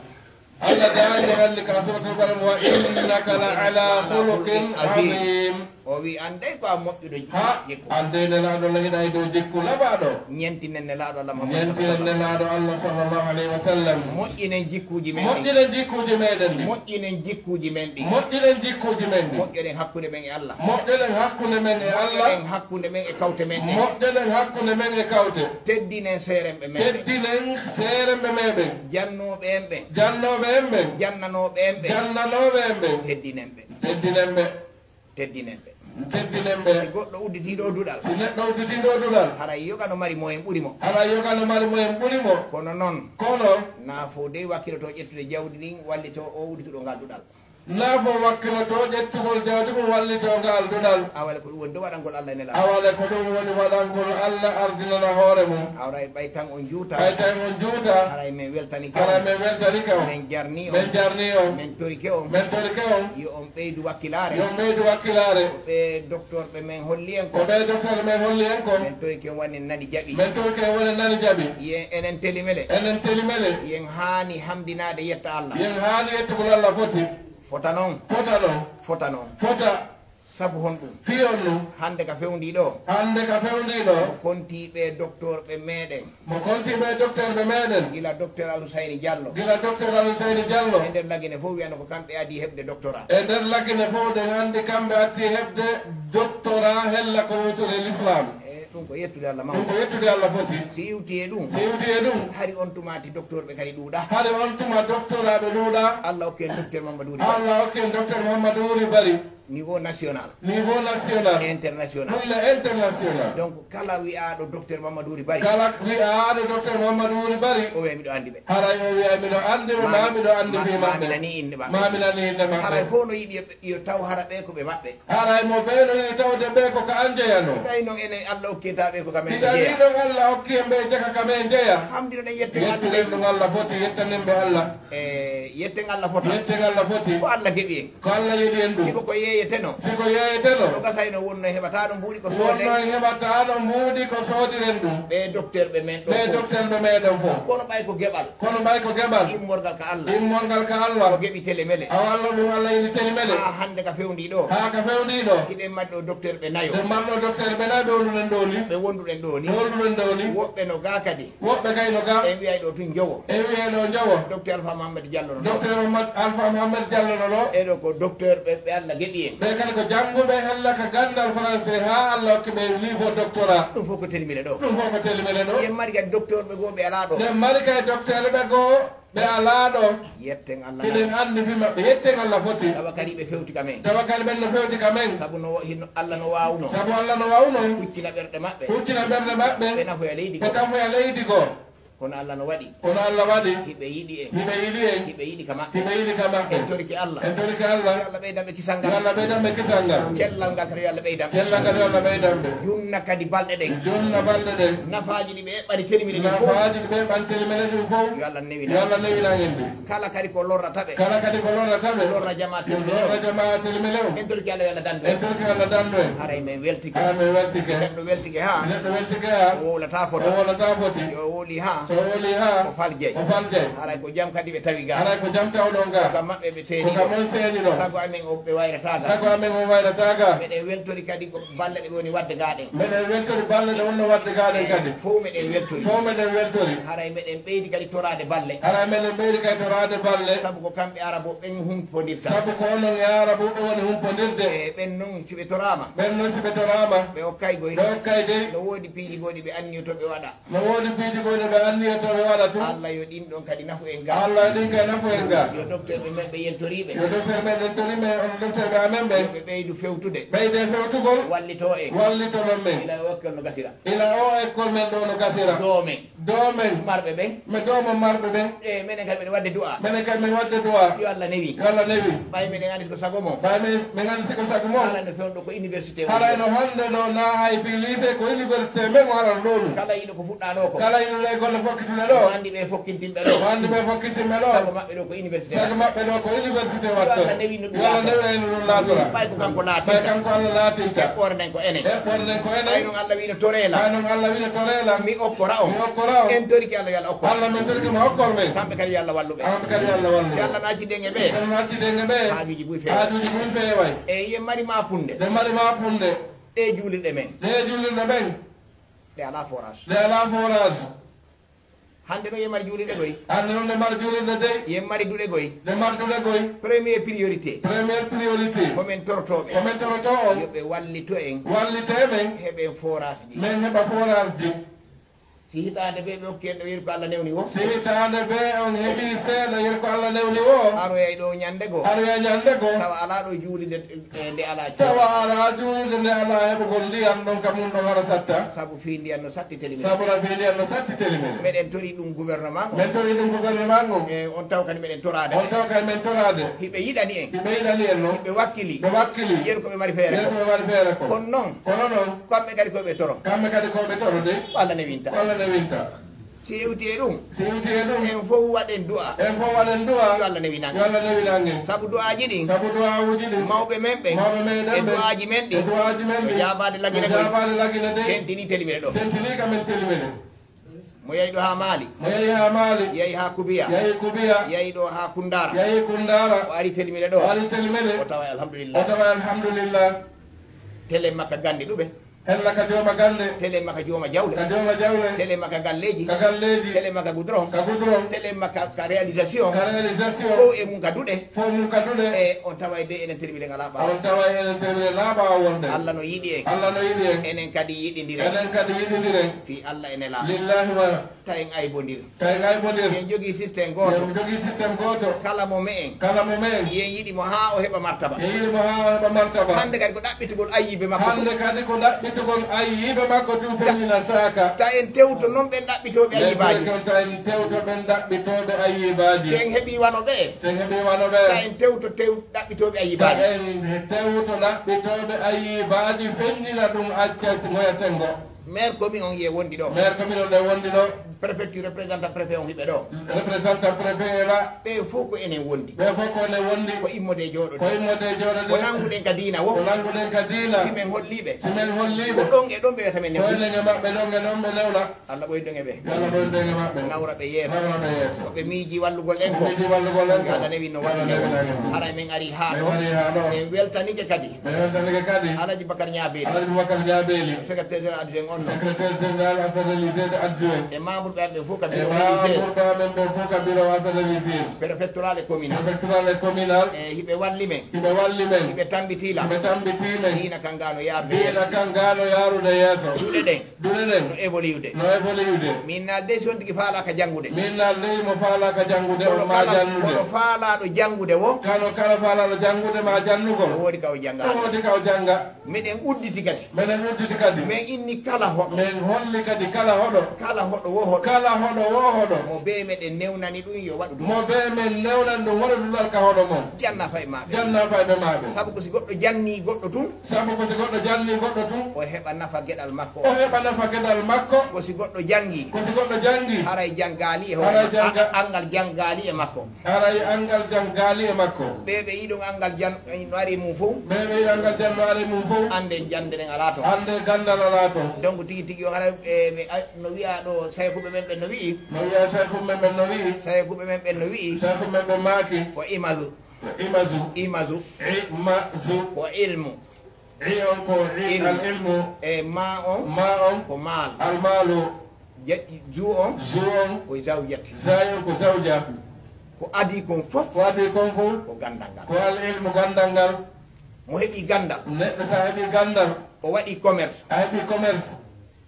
Alla daali halli ka suratul Qalam, "Wa innaka la ala khuluqin azim." O wi'i, "An dey ko a moƴƴuɗo Ha, jikku." An dey nelaaɗo Alla hiɗa e dow jikku labaaɗo. Ñentinen nelaaɗo Alla Muhammad Ñentinen sallallahu nelaaɗo Alla sallallahu alayhi wa sallam. Moƴƴinen jikkuuji men ɗin. Moƴƴinen jikkuuji meɗen ɗin. Moƴƴinen jikkuuji men ɗin. Moƴƴinen jikkuuji men ɗin. Moƴƴoɗen hakkunde men e Alla. Moƴƴoɗen hakkunde men e Alla. Moƴƴoɗen hakkunde men e kawte men ɗin. Moƴƴoɗen hakkunde men e kawte. Teddinen seeremɓe men ɓen. Teddinen seeremɓe men ɓen. Jannooɓe en ɓen. Jannooɓe en ɓen. Jannanooɓe en ɓen. Jannanooɓe en ɓen. Teddinen ɓe. Teddinen ɓe. Teddinen ɓe. Teddinen ɓe. Si goɗɗo udditii ɗoo duɗal. Si neɗɗo udditii ɗoo duɗal. Haray yoga no mari moyen ɓuri mo. Haray yoga no mari moyen ɓuri mo. Kono non. Kono. Naa fow dey wakkiloto ƴettude jawdi ndin wallito oo uddituɗo ngal duɗal. Naa fow wakkiloto ƴettugol jawdi mum wallito ngal duɗal. Awale ko ɗum woni dow waɗangol Alla e Nelaaɗo. Awale ko ɗum woni waɗangol Alla ardinana hoore mum. Haray ɓay tan on juuta. Ɓay tan on juuta. Haray men weltanike on. Haray men weltanike on. Men jarni on. Men jarni on. Men torike on. Men torike on. Yo on ɓeydu wakkilaare. Yo on ɓeydu wakkilaare. Ko ɓee doktorɓe men holli en ko. Ko ɓee doktorɓe men holli en ko. Men torike on woni nani jaɓi. Men torike on woni nani jaɓi. Yen enen telimele. Enen telimele. Yen haani hamdinaade yetta Alla. Yen haani yettugol Alla foti. Fota non. Fota non. Fota non. Fota. Sabu honɗum? Fii honɗum? Hannde ka fewndii ɗoo. Hannde ka fewndii ɗoo. Mo kontii ɓee doktorɓe meeɗen. Mo kontii ɓee doktorɓe meeɗen. Gila Doktor Alusayni Jallo. Gila Doktor Alusayni Jallo. E nder Lagine fof wiyano ko kamɓe adii heɓde doctorat. E nder Lagine fof ɗen anndi kamɓe adii heɓde doctorat hella ko wiyetee l'islam. E ɗum ko yettude Allah mawɗo. Ɗum ko yettude Allah foti. Si iwti e ɗum. Si iwti e ɗum. Hari on tuma ti docteur ɓe kadi ɗuuɗa. Hari on tuma doctorat ɓe ɗuuɗa. Allah okki en Docteur Mamadou Wuri Bari. Allah okki en Docteur Mamadou Wuri Bari. Niveau national. Niveau national. International. Ɗum le international. Donc kala wi'aaɗo Docteur Mamadou Wuri Bari. Kala wi'aaɗo Docteur Mamadou Wuri Bari. O wi'a miɗo anndi ɓe. Haray o wi'a miɗo anndi ɓe, ma miɗo anndi fii maɓɓe. Ma mi nanii innde maɓɓe. Ma mi nanii innde maɓɓe. Haray fof no yiɗi yo taw hara ɓe ko ɓe maɓɓe. Haray mo ɓee no yiɗi tawde ɓe ko ka an jeyanoo. Tawi noon enen Allah okkii taw ɓe ko ka men ɓe jeyaa. Tawi noon Allah okki en ɓe jaka ka men jeyaa. Hamdinoɗen yetten Allah. Yettuɗen ɗum Allah foti, yettanen ɓe Allah. E yetten Allah fota. Yetten Allah foti. Ko Allah geɓi en. Ko Allah yeɗi en ɗum. Siko ko yeeyetenoo. Siko yeeyetenoo. Ko gasayno wonno heɓataano mbuuɗi ko sooden. Wonno heɓataano mbuuɗi ko soodiren ɗum. Ɓe docteur ɓe men ɗo. Ɓe docteur ɓe meɗen fof. Kono ɓay ko geɓal. Kono ɓay ko geɓal. Immorgal ka Allah. Immorgal ka Allah. Ko geɓi telemele. Awa Allah ɗum Allah yeɗi telemele. Haa hannde ka fewndii ɗoo. Haa ka fewndii ɗoo. Hiɗen mari ɗo docteur ɓe nayo. Ɓe marno docteur ɓe nayo ɗo ɗum en ɗo ni. Ɓe wonduɗen ɗo ni. Ɗo ɗum en ɗo ni. Woɓɓe no gaa kadi. Woɓɓe kay no ga. En wiyay ɗo tun jowo. En wiyay ɗo jowo. Docteur Alpha Mohamed Diallo no ɗo. Docteur Alpha Mohamed Diallo no ɗo. Ɓee ɗo ko docteur ɓe, ɓe Allah geɓi en. Ɓe kadi ko jannguɓe hella ka ganndal français haa Allah hokki ɓe niveau doctorat. Ɗum fof ko telimile ɗo. Ɗum fof ko telimile ɗo. Yen mari kadi docteur ɓe goo ɓe alaa ɗo. Yen mari kay docteur ɓe goo ɓe alaa ɗo. Yetten Allah. Hiɗen anndi fii maɓɓe. Yetten Allah foti. Tawa kadi ɓe fewti ka men. Tawa kadi ɓen no fewti ka men. Sabu no, hino, Allah no waawno. Sabu Allah no waawno. Huccina ɓerɗe maɓɓe. Huccina ɓerɗe maɓɓe. Ɓe nafoya leydi ko. Ɓe nafoya leydi ko. Kono Allah no waɗi. Kono Allah waɗi. Hiɓe yiɗi en. Hiɓe yiɗi en. Hiɓe yiɗi ka maɓɓe. Hiɓe yiɗi ka maɓɓe. En torike Allah. En torike Allah. Yo Allah ɓeydan ɓe kisal ngal. Yo Allah ɓeydan ɓe kisal ngal. Cellal ngal kadi yo Allah ɓeydan ɓe. Cellal ngal yo Allah ɓeydan ɓe. Junna kadi balɗe ɗen. Junna balɗe ɗen. Nafaaji ɗi ɓe eɓɓani telimile ɗin fof. Nafaaji ɗi ɓe eɓɓani telimile ɗin fof. Yo Allah newinan. Yo Allah newinan en ɗi. Kala kadi ko lorrata ɓe. Kala kadi ko lorrata ɓe. Lorra jamaa telimile o. Lorra jamaa telimile o. En torike Allah yo Allah dandu en. En torike Allah dandu en. Haray men weltike. Haray men weltike. Neɗɗo weltike haa. Neɗɗo weltike haa. O wowlata foti. O wowlata foti. Yo wowli haa. O wowli haa. O faljay. O faljay. Haray ko jam kadi ɓe tawi ga. Haray ko jam tawɗon ga. Ko kam maɓɓe ɓe seeni. Ko kam on seeni ɗon. Sago amen o ɓe wayrataa ga. Sago amen o wayrataa ga. Meɗen weltori kadi ko balle ɗe ɓe woni waɗde ga ɗen. Meɗen weltori balle ɗe wonno waɗde ga ɗen kadi. Fow meɗen weltori. Fow meɗen weltori. Haray meɗen ɓeydi kadi toraade balle. Haray meɗen ɓeydi kadi toraade balle. Sabu ko kamɓe Arabu ɓen humpondirta. Sabu ko onon e Arabu ɓe woni humpondirde. E ɓen non si ɓe toraama. Ɓen non si ɓe toraama. Ɓe okkay goy. Ɓe okkay dey. No woodi piiji goo ɗi ɓe anniyoto ɓe waɗa. No woodi piiji goo ɗi ɓe anniyoto ɓe waɗa tun. Allah yo ɗin ɗon kadi nafu en ga. Allah yo ɗin kadi nafu en ga. Yo docteur ɓe men ɓe yeltorii ɓe. Yo docteur ɓe yeltorii ɓe, on docteur ɓe amen ɓe. Yo ɓe ɓeydu fewtude. Ɓeyde fewtugol. Wallitoo en. Wallito non men. Ila o wakkil no gasira. Ila o école men ɗo no gasira. Doomen. Doomen. Marɓe ɓen. Mi dooma marɓe ɓen. E menen kadi meɗen waɗde du'a. Menen kadi men waɗde du'a. Yo Allah newi. Yo Allah newi. Ɓay meɗen anndi ko sago mo. Ɓay men, men anndi siko sago mo. Haray no fewndo ko université o. Haray no hannde ɗo na hay fii lycée ko université men o haran ɗo ɗum. Kala yiɗo ko fuɗɗaano ko. Kala yiɗo ɗe golle fokkituɗe ɗo. Mo anndi ɓe fokkintinɓe ɗo. Mo anndi ɓe fokkintinɓe ɗo. Sago maɓɓe ɗo ko université. Sago maɓɓe ɗo ko université waɗto. Yo Allah newi no ɗum laatora. Yo Allah newi no ɗum laatora. Ɓay ko kanko laatinta. Ɓay kanko Allah laatinta. Eɓɓoore nden ko enen. Eɓɓoore nden ko enen. Ɓay non Allah wino toreela. Ɓay non Allah wino toreela. Mi okkora on. Mi okkora on. En torike Allah yo Allah okkor. Allah men torike ma okkor men. Kamɓe kadi yo Allah wallu ɓe. Kamɓe kadi yo Allah wallu ɓe. Si Allah naacci den e ɓe. Si Allah naacci den e ɓe. Haajuuji buy feeway. Haajuuji buy feeway. E yen mari maapunde. Yen mari maapunde. Ɗe juulirɗe men. Ɗe juulirɗe men. Ɗe alaa forage. Ɗe alaa forage. Hannde noon yen mari juulirɗe goy. Hannde noon yen mari juulirɗe dey. Yen mari duɗe goy. Yen mari duɗe goy. Premier priorité. Première priorité. Ko men torotoo ɓe. Ko men torotoo on. Yo ɓe wallito en. Wallitee men. Heɓen forage ji. Men heɓa forage ji. Si hitaande bee ɓe okki en ɗo yeru ko Allah newni wo. Si hitaande bee on heɓi seeɗa yeru ko Allah newni wo. Aroyay ɗo ñande goo. Aroyay ñande goo. Tawa alaa ɗo juulirde. E nde alaa coow. Tawa alaa juulde nde alaa heɓugol ndiyan ɗon ka mum ɗon hara satta. Sabu fii ndiyan no satti telimel. Sabu la fii ndiyan no satti telimel. Meɗen tori ɗum gouvernement o. Men tori ɗum gouvernement o. E on taw kadi meɗen toraade. On taw kadi men toraade. Hiɓe yiɗani en. Hiɓe yiɗani en non. Hiɓe wakkili. Ɓe wakkili. Yen ko ɓe mari feere ko. Yen ko ɓe mari feere ko. Kono non. Kono non. Kamɓe kadi ko ɓe toro. Kamɓe kadi ko ɓe toro de. Ko Allah newinta. Ko Allah newinta. Si hewti e ɗum. Si hewti e ɗum. En fof waɗen du'a. En fof waɗen du'a. Yo Allah newinan. Yo Allah newinan en. Sabu du'aaji ɗin. Sabu du'aawuji ɗin. Mawɓe men ɓen. Mawɓe men ɓen. E du'aaji men ɗin. E du'aaji men ɗin. Yo jaabaade lagine goy. Yo jaabaade lagine dey. Tentini telimele ɗo. Tentini ka men telimele. Mo yahi ɗo haa Maali. Mo yahi haa Maali. Yahi haa Kubiya. Yahi Kubiya. Yahi ɗo haa Kundaara. Yahi Kundaara. O ari telimele ɗo. O ari telimele. O tawa alhamdulillah. O tawa alhamdulillah. Tele makka gande ɗuɓe. Hella ka jooma gande. Tele makka jooma jawle. Ka jooma jawle. Tele makka galleji. Ka galleji. Tele makka goudron. Ka goudron. Tele makka ka réalisation. Ka réalisation. Fof e mum ka duɗe. Fof mum ka duɗe. E on taway de enen termile ngala ɓaawo. On taway enen termile ngala ɓaawo wonde. Allah no yiɗi en. Allah no yiɗi en. Enen kadi yiɗindiren. Enen kadi yiɗindiren. Fi Allah e Nela. Lillahi wa. Tawi en aybondir. Tawi en aybondir. Yen jogii système gooto. Yen jogii système gooto. Kala mo me'en. Kala mo me'en. Yen yiɗi mo haa o heɓa martaba. Yen yiɗi mo haa o heɓa martaba. Hannde kadi ko ɗaɓɓitugol ayyibe makko tun. Hannde kadi ko ɗaɓɓitugol ayyibe makko tun feññina saaka. Ta en tewto non ɓen ɗaɓɓitooɓe ayyibaaji. Yen tewto, ta en tewto ɓen ɗaɓɓitooɓe ayyibaaji. Si en heɓii wano ɓe. Si en heɓii wano ɓe. Ta en tewto tew ɗaɓɓitooɓe ayyibaaji. Ta en tewto ɗaɓɓitooɓe ayyibaaji feññina ɗum acca ngoya senngo. Maire commune on ye wondi ɗo. Maire commune on ɗe wondi ɗo. Préfecture, représentant préfet on hiɓe ɗo. Représentant préfet e la. Ɓe fof ko enen wondi. Ɓe fof ko enen wondi. Ko immode jooɗo. Ko immode jooɗo. Ko nannguɗen ka diina wo. Ko nannguɗen ka diina. Si men holliiɓe. Si men holliiɓe. Ko ɗon e ɗon ɓe wiyata men newna. Ko enen e maɓɓe ɗon e ɗon ɓe newna. Allah ɓoydo e ɓe. Yo Allah ɓoydo e maɓɓe. Nawra ɓe yeeso. Nawra ɓe yeeso. Ko ɓe miiji wallugol en ko. Miiji wallugol en ko. Yo Allah newin no waɗi newol. Haray men ari haa ɗo. Men ari haa ɗo. En weltanike kadi. Men weltanike kadi. Alaji Bakar Ñaabeeli. Alaji Bakar Ñaabeeli. Secrétaire général adjoint on no. Secrétaire général affaires religieuses adjoint. E membre ɓe ɓe fof ka bureau religieux. E membre ɓe ɓe fof ka bureau affaires religieuses. Préfectoral e communal. Préfectoral e communal. E hiɓe walli men. Hiɓe walli men. Hiɓe tambiti la. Hiɓe tambiti men. Diina kan gano yarude yeeso. Diina kan gano yarude yeeso. Duɗe ɗen. Duɗe ɗen. No évolude. No évolude. Min naal dey si on tigi faalaaka janngude. Min naal dey mo faalaaka janngude, kono on maa kala, jannude. Kono faalaaɗo janngude wo. Kono kala faalaaɗo janngude maa jannugol. No woodi ka o jannga. No woodi ka o jannga. Meɗen udditi kadi. Meɗen udditi kadi. Men inni kala hoɗo. Men holli kadi kala hoɗo. Kala hoɗo wo hoɗo. Kala hoɗo wo hoɗo. Mo bee meɗen newnani ɗum yo waɗu ɗum. Mo bee men newnani ɗum waɗu duɗal ka hoɗo mon. Janna fay maaɓe. Janna fay ɓe maaɓe. Sabu ko si goɗɗo janni goɗɗo tun. Sabu ko si goɗɗo janni goɗɗo tun. O heɓa nafa geɗal makko. O heɓa nafa geɗal makko. Ko si goɗɗo janngi. Ko si goɗɗo janngi. Haray janngaali e hoore. Haray makko. Jannga- A-, anngal janngaali e makko. Haray anngal janngaali e makko. Ɓe ɓe yiɗon anngal jan-, no ari mum fof. Ɓe ɓe yiɗon anngal jan no ari mum fof. Annde jannde nden alaa toon. Annde ganndal alaa toon. Donc tigi tigi o haray, e, ɓe, a, no wiyaa ɗo saykuɓe men ɓen no wi'i. No wiyaa saykuɓe men ɓen no wi'i. Saykuɓe men ɓen no wi'i. Saykuɓe men ɓen maaki. Ko imazu. Ko imazu. Imazu. Imazu. Ko ilmu. I on ko i-, ilmu. Al ilmu. E ma on. Ma on. Ko maal. Al maalu. Ja-, zu on. Zu on. Ko zawjati. Zay on ko zawja. Ko adii kon fof. Ko adii kon fof. Ko ganndal ngal. Ko al ilmu ganndal ngal. Mo heɓi ganndal. Neɗɗo sa heɓi ganndal. O waɗi commerce. A heɓi commerce.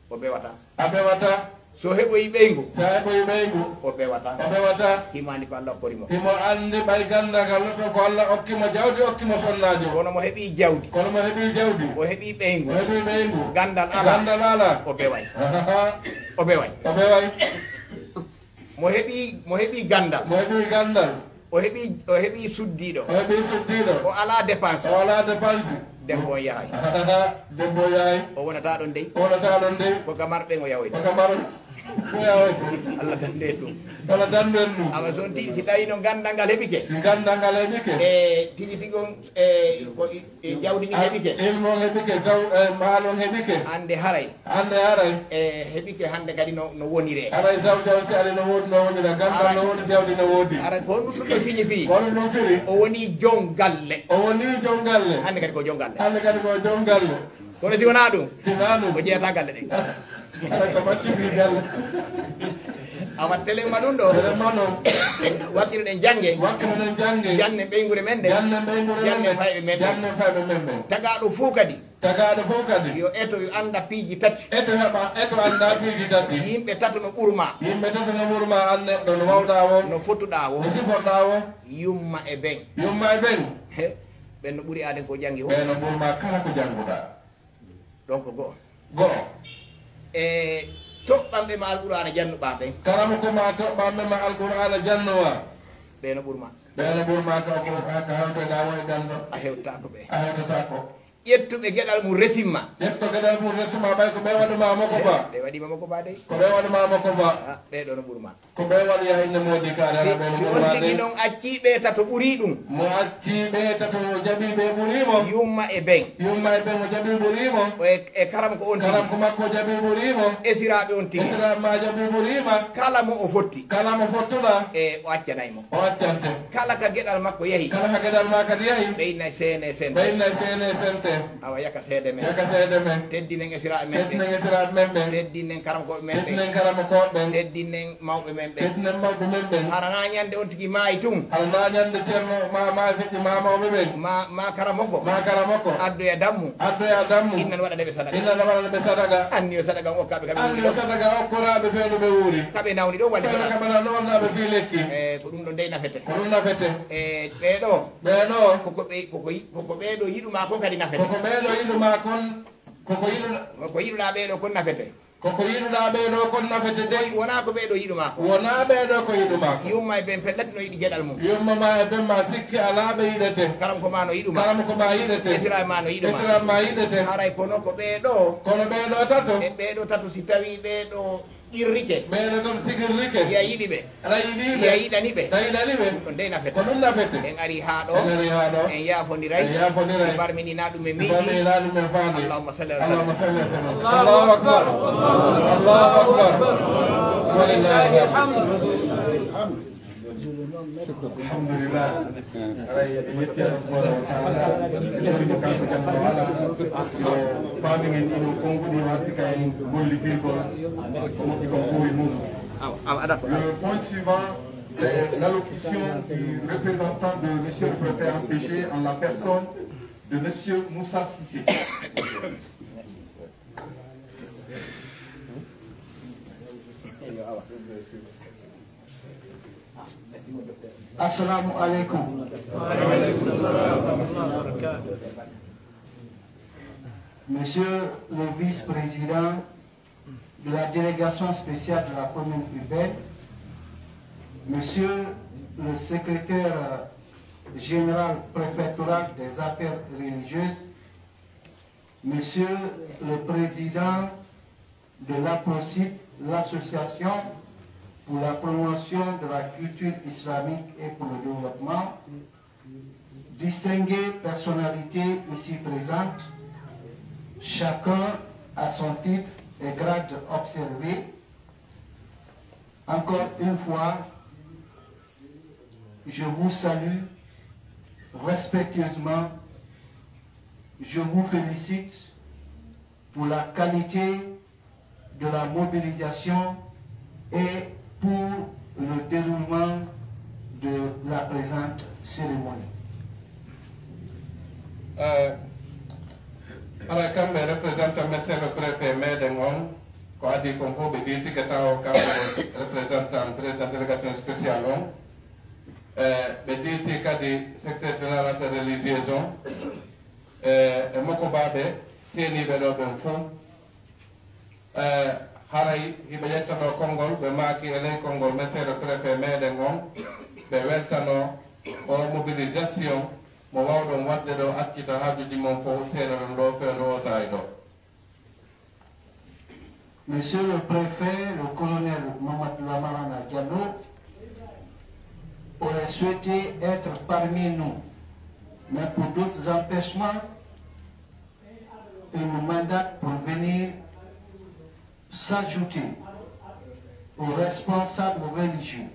O bewataa. A bewataa. So heɓoyi ɓeyngu. So heɓoyi ɓeyngu. O bewataa. O bewataa. Himo anndi ko Allah okkori mo. Himo anndi ɓay ganndal ngal lotto ko Allah okki mo jawdi, okki mo sonnaajo. Kono mo heɓi jawdi. Kono mo heɓi jawdi. O heɓi ɓeyngu. O heɓi ɓeyngu. Ganndal alaa. Ganndal alaa. O beway. O beway. O beway. Mo heɓi, mo heɓi ganndal. Mo heɓi ganndal. O heɓi, o heɓi suddiiɗo. O heɓi suddiiɗo. O alaa dépense. O alaa dépense. Debbo on yahay. Debbo yahay. O wonataa ɗon dey. O wonataa ɗon dey. Ko ka marɓe o yahoyta. Ko ka marɓe o yahoyta. Allah dande en ɗum. Allah dande en ɗum. Awa so on ti-, si tawi no ganndal ngal heɓike. Si ganndal ngal heɓike. E tigi tigi on, e ko i-, e jawdi ndi heɓike. Ilmu on heɓike, zaw-, e maal on heɓike. Annde haray. Hannde haray. E heɓike hannde kadi no, no woniree. Haray zawja on si ari no woodi, no wonira. Ganndal no woodi, jawdi no woodi. Haray ko honɗum ɗum ɗo signifie? Ko honɗum ɗum firi? O woni jon galle. O woni jon galle. Hannde kadi ko jon galle. Hannde kadi ko jon galle. Kono si wonaa ɗum, si wonaa ɗum, o jeyataa galle ɗen. Haray ko maccuɗi galle. Awa telen ma ɗum ɗo. Telen ma ɗum. Wakkilo ɗen jannge. Wakkilo ɗen jannge. Jannen ɓeynguure men nden. Jannen ɓeynguure men nden. Jannen fayɓe men ɓen. Jannen fayɓe men ɓen. Tagaaɗo fof kadi. Tagaaɗo fof kadi. Yo eto, yo annda piiji tati. Eto heɓa, eto annda piiji tati. Yimɓe tato no ɓurma. Yimɓe tato no ɓurma, an neɗɗo no wawɗaa won. No fotuɗaa won. No siforɗaa won. Yumma e ben. Yumma e ben. He, ɓen no ɓuri aaden ko janngi o. Ɓen no ɓurma kala ko jannguɗaa. Donc go'o. Go'o. E toɓɓanɓe ma Alqur'aana jannuɓaa ɓen. Kala mo ko ma toɓɓanɓe ma Alqur'aana jannuwa. Ɓen no ɓurma. Ɓen no ɓurma ka ko, ka hawtoɗaa won e ganndo. A hewtaako ɓe. A hewtataa ko. Ƴettuɓe geɗal mum resimma. Ƴetto geɗal mum resimma, ɓay ko ɓe waɗu ma moko ba. Ɓe waɗi ma moko ba dey. Ko ɓe waɗu ma moko ba. Ah, ɓee ɗoo no ɓurma. Ko ɓe waɗi yaha inde moodi kaare. Si, ɓe si on tigi non accii ɓe tato ɓurii ɗum. Mo accii ɓe tato o jaɓii ɓe ɓurii mo. Yumma e ben. Yumma e ben o jaɓii ɓurii mo. O e, e karam ko on tigi. Karam ko makko o jaɓii ɓurii mo. Esiraaɓe on tigi. Esiraaɓe ma jaɓii ɓurii ma. Kala mo o fotti. Kala mo fottuɗaa. E o accanay mo. O accante. Kala ka geɗal makko yahi. Kala ka geɗal ma kadi yahi. Ɓe innay C N S N. Ɓe innay C N S N T. Awa, yaka seede men. Yaka seede men. Teddinen esiraaɓe men ɓen. Teddinen esiraaɓe men ɓen. Teddinen karamokooɓe men ɓen. Teddinen karamokooɓe ɓen. Teddinen mawɓe men ɓen. Teddinen mawɓe men ɓen. Hara na ñande on tigi maayi tun. Hara na ñande Ceerno ma, ma feƴƴi ma mawɓe ɓen. Ma, ma karamoko. Ma karamoko. Addoya dammu. Addoya dammu. Inna no waɗa nde ɓe sadaka. Inna no waɗa nde ɓe sadaka. Anni yo sadaka on okkaɓe kaɓe. Anni yo sadaka okkoraɓe fewndo ɓe wuuri. Kaɓe nawni ɗo walla. Fewndo kaɓe na ɗo walla ɓe fii lekki. E, ko ɗum ɗo ndey nafete. Ko ɗum nafete. E, ɓee ɗo. Ɓee ɗo. Koko ɓe, koko yi-, koko ɓee ɗo yiɗu ma kon kadi nafete. Koko ɓee ɗo yiɗu ma kon, koko yiɗu. Ko yiɗuɗaa ɓee ɗo kon nafete. Koko yiɗuɗaa ɓee ɗo kon nafete dey. Wonaa ko ɓee ɗo yiɗu ma kon. Wonaa ɓee ɗo ko yiɗu ma kon. Yumma e ben pellati no yiɗi geɗal mum. Yumma ma e ben ma sikki alaa ɓe yiɗete. Karam ko ma no yiɗu ma. Karam ko ma yiɗete. Esiraɓe ma no yiɗu ma. Esiraɓe ma yiɗete. Haray kono ko ɓee ɗo. Kono ɓee ɗo tato. E ɓee ɗo tato si tawi ɓee ɗo qirrike. Ɓee ɗo ɗon si qirrike. Ya yiɗi ɓe. Aɗa yiɗi ɓe. Ya yiɗani ɓe. Aɗa yiɗani ɓe. Ɗum ɗon dey nafete. Ko ɗum nafete. En ari haa ɗo. En ari haa ɗo. En yaafondiray. En yaafondiray. Si barminina ɗum en miiji. Si barminina ɗum en faami. Allahumma salli ala Allahumma salli ala Allahu akbar. Allahu akbar. Walillahi alhamd. Alhamdulillah. Haray en yetti Allah subhanahu wa ta'ala. En tori mo kanko jalla wa ala. Yo faami en ɗino konguɗi warsi kay gollitirgol. Ko moƴƴi kon fof e mum. Awa, awa, aɗa ko. Le point suivant, c'est l'allocution du représentant de monsieur le préfet empêché en la personne de monsieur Moussa Cissé. Assalamu alaikum. Monsieur le vice-président de la délégation spéciale de la commune urbaine, monsieur le secrétaire général préfectoral des affaires religieuses, monsieur le président de l'APROSIP, l'association pour la promotion de la culture islamique et pour le développement, distinguées personnalités ici présentes, chacun à son titre et grade observé, encore une fois, je vous salue respectueusement, je vous félicite pour la qualité de la mobilisation et pour le déroulement de la présente cérémonie. Eh, haray kamɓe représentant monsieur le préfet meɗen on, ko adii kon fof ɓe diisike tawo kamɓe représentant président délégation spéciale on. Eh, ɓe diisi kadi secrétaire général affaire religieuse on. Eh, e mokobaaɓe seeniiɓe ɗo ɓen fof. Eh, haray hiɓe ƴettanoo konngol, ɓe maaki e ley konngol monsieur le préfet meɗen on, ɓe weltanoo o mobilisation mo wawɗon waɗde ɗo accita haajuuji mon fof seenoɗon ɗo fewndo o saa'i ɗo. Monsieur le préfet, le colonel Mamadou Lamarana Diallo aurait souhaité être parmi nous, mais pour d'autres empêchements, il nous mandate pour venir s'ajouter aux responsables religieux,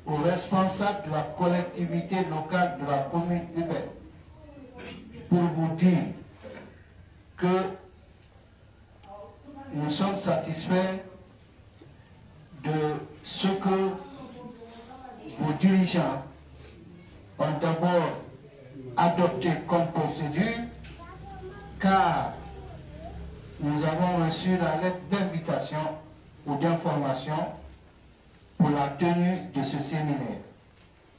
aux responsables de la collectivité locale de la commune urbaine, pour vous dire que nous sommes satisfaits de ce que vos dirigeants ont d'abord adopté comme procédure, car nous avons reçu la lettre d'invitation ou d'information pour la tenue de ce séminaire.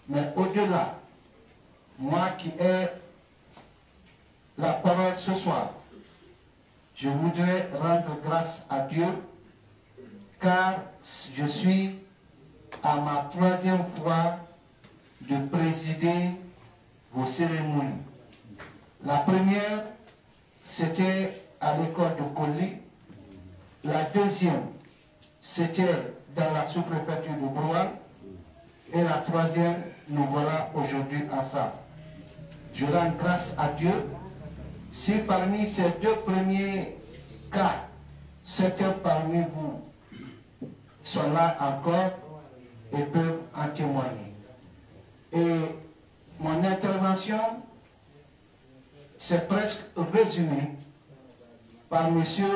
Mais au-delà, moi qui ai la parole ce soir, je voudrais rendre grâce à Dieu, car je suis à ma troisième fois de présider vos cérémonies. La première, c'était à l'école de Koli. La deuxième, c'était dans la sous-préfecture de Broual. Et la troisième, nous voilà aujourd'hui ensemble. Je rends grâce à Dieu si parmi ces deux premiers cas, certains parmi vous sont là encore et peuvent en témoigner. Et mon intervention C'est presque résumé par monsieur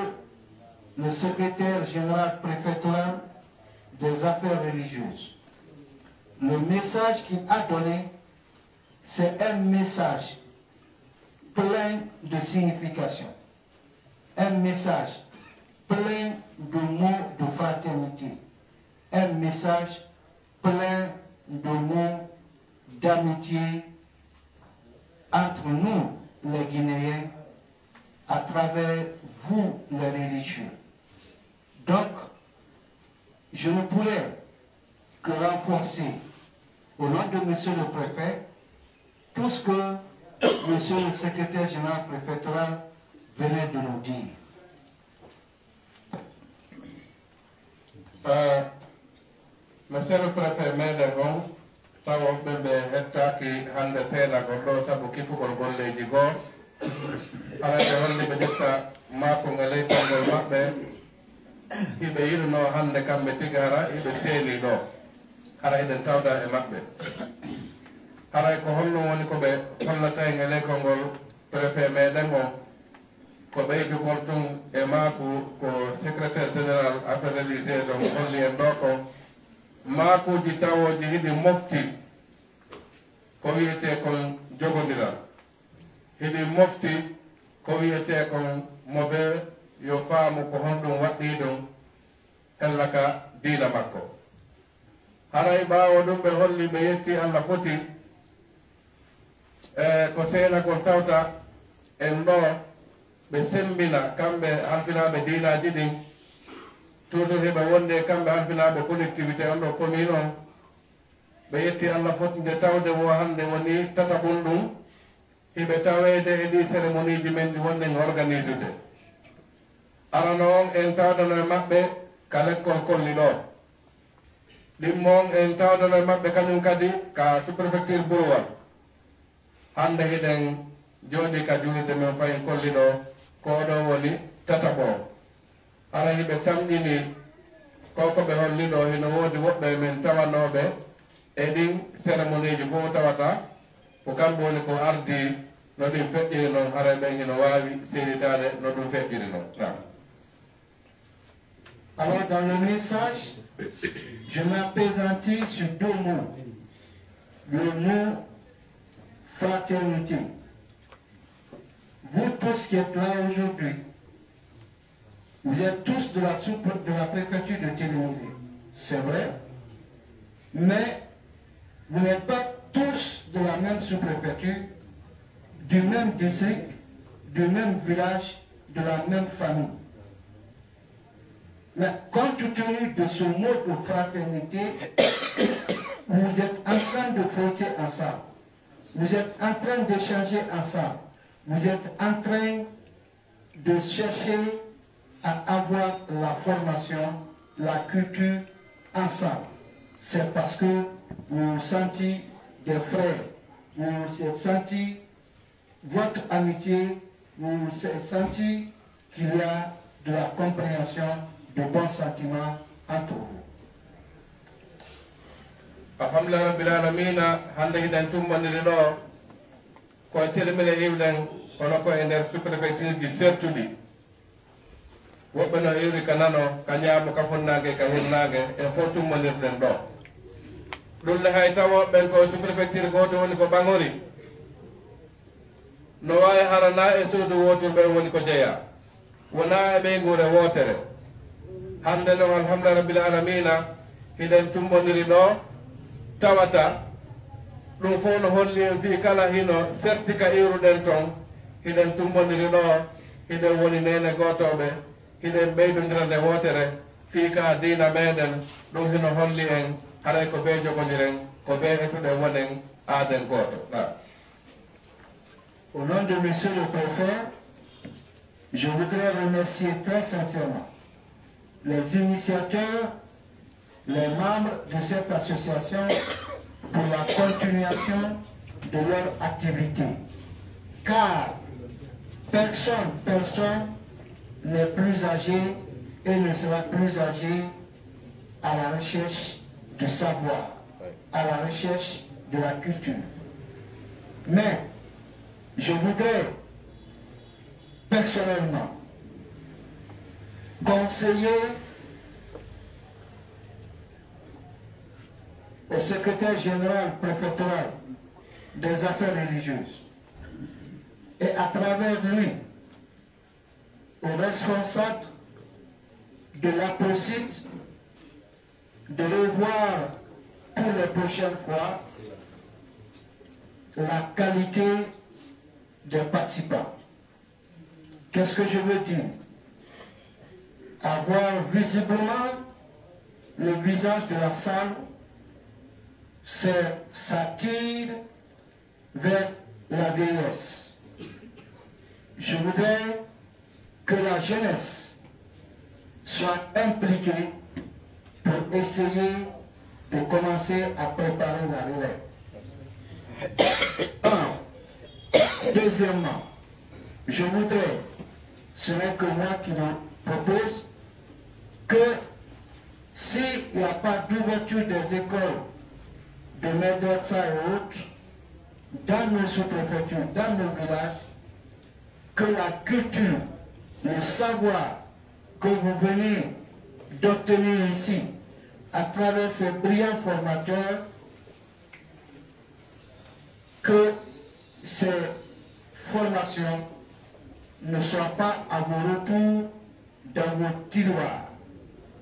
le secrétaire général préfectoral des affaires religieuses. Le message qu'il a donné, c'est un message plein de signification, un message plein de mots de fraternité, un message plein de mots d'amitié entre nous, les Guinéens, à travers vous, les religieux. Donc, je ne pourrais que renforcer, au nom de monsieur le préfet, tout ce que monsieur le secrétaire général préfectoral venait de nous dire. Monsieur le préfet, meɗen on tawo ɓe ɓe hettaaki hannde seenagol ɗo sabu kippugol golleeji goo. Hara ɓe holli ɓe ƴetta maakungol e konngol maɓɓe. Hiɓe yiɗunoo hannde kamɓe tigi hara hiɓe seeni ɗo. Hara hiɗen tawda e maɓɓe. Haray ko honɗum woni ko ɓe hollata en e leykol ngol préfet meɗen on? Ko ɓeydugol tun e maaku ko secrétaire général affaires religieuses on holli en ɗo kon. Maakuuji tawooji hiɗi mofti ko wi'etee kon jogondiral. Hiɗi mofti ko wi'etee kon mo bee yo faamu ko honɗum waɗɗii ɗum hella ka diina makko. Haray ɓaawo ɗum ɓe holli ɓe yetti Alla foti e ko seenagol tawta en ɗo ɓe semmbina kamɓe halfinaaɓe diinaaji ɗin. Toujours hiɓe wonde kamɓe halfinaaɓe collectivité on ɗo commune on. Ɓe yetti Alla foti nde tawde wo hannde woni tataɓun ɗum. Hiɓe taweede e ɗii cérémoniiji men ɗi wonɗen organisude. Arano on en tawdano e maɓɓe ka lekkol kolli ɗo. Ɗimmo on en tawdano e maɓɓe kañum kadi ka sous-préfecture Burwal. Hannde hiɗen jooɗii ka juulirde men fayin kolli ɗo ko ɗo woni tataɓo on. Hara hiɓe tamƴini ko ko ɓe holli ɗo hino woodi woɓɓe e men tawanooɓe e ɗin cérémoniiji fof tawata ko kamɓe woni ko ardii no ɗin feƴƴiri non hara ɓen hino waawi seeditaade no ɗum feƴƴiri non. Alors dans le message, je m'appesantis sur deux mots. Le mot fraternité. Vous tous qui êtes là aujourd'hui, vous êtes tous de la, sous- de la préfecture de Télémilé, c'est vrai, mais vous n'êtes pas tous de la même sous-préfecture, du même district, du même village, de la même famille. Mais compte tenu de ce mot de fraternité, vous êtes en train de frotter ensemble. Vous êtes en train d'échanger ensemble. Vous êtes en train de chercher à avoir la formation, la culture ensemble. C'est parce que vous vous sentez des frères, vous vous sentez votre amitié, vous vous sentez qu'il y a de la compréhension, de bons sentiments entre vous. Alhamdulillah rabbil alamina, hannde hiɗen tummbondiri ɗo ko e Télémilé iwɗen kono ko e nder sous-préfecture ji sertuɗi. Woɓɓe no iwri ka nano, ka ñaamo, ka funnaange, ka hirnaange, en fof tummbondirɗen ɗo. Ɗum ne hay tawo ɓen ko sous-préfecture gooto woni ko Ɓaŋori. No waawi hara na e suudu wootur ɓen woni ko jeyaa, wonaa e ɓeynguure wootere. Hannde non alhamdulillah rabbil alamina hiɗen tummbondiri ɗo tawata ɗum fof no holli en fii kala hino serti ka iwruɗen ton hiɗen tummbondiri ɗo hiɗen woni neene gootooɓe hiɗen ɓeydondira nde wootere fii ka diina meɗen. Ɗum hino holli en haray ko bee jogondiren ko bee etuɗen wonen aaden gooto. Au nom de monsieur le préfet, je voudrais remercier très sincèrement les initiateurs, les membres de cette association pour la continuation de leur activité. Car personne, personne n'est plus âgé et ne sera plus âgé à la recherche du savoir, à la recherche de la culture. Mais je voudrais personnellement conseiller au secrétaire général préfectoral des affaires religieuses et à travers lui aux responsables de l'APROSIT de revoir pour les prochaines fois la qualité des participants. Qu'est-ce que je veux dire? Avoir visiblement le visage de la salle, c'est s'attire vers la vieillesse. Je voudrais que la jeunesse soit impliquée pour essayer de commencer à préparer la relève. Un. Deuxièmement, je voudrais, ce n'est que moi qui le propose, que s'il n'y a pas d'ouverture des écoles de madrasa et autres, dans nos sous-préfectures, dans nos villages, que la culture, le savoir que vous venez d'obtenir ici à travers ces brillants formateurs, que ces formations ne soient pas à vos retours dans vos tiroirs,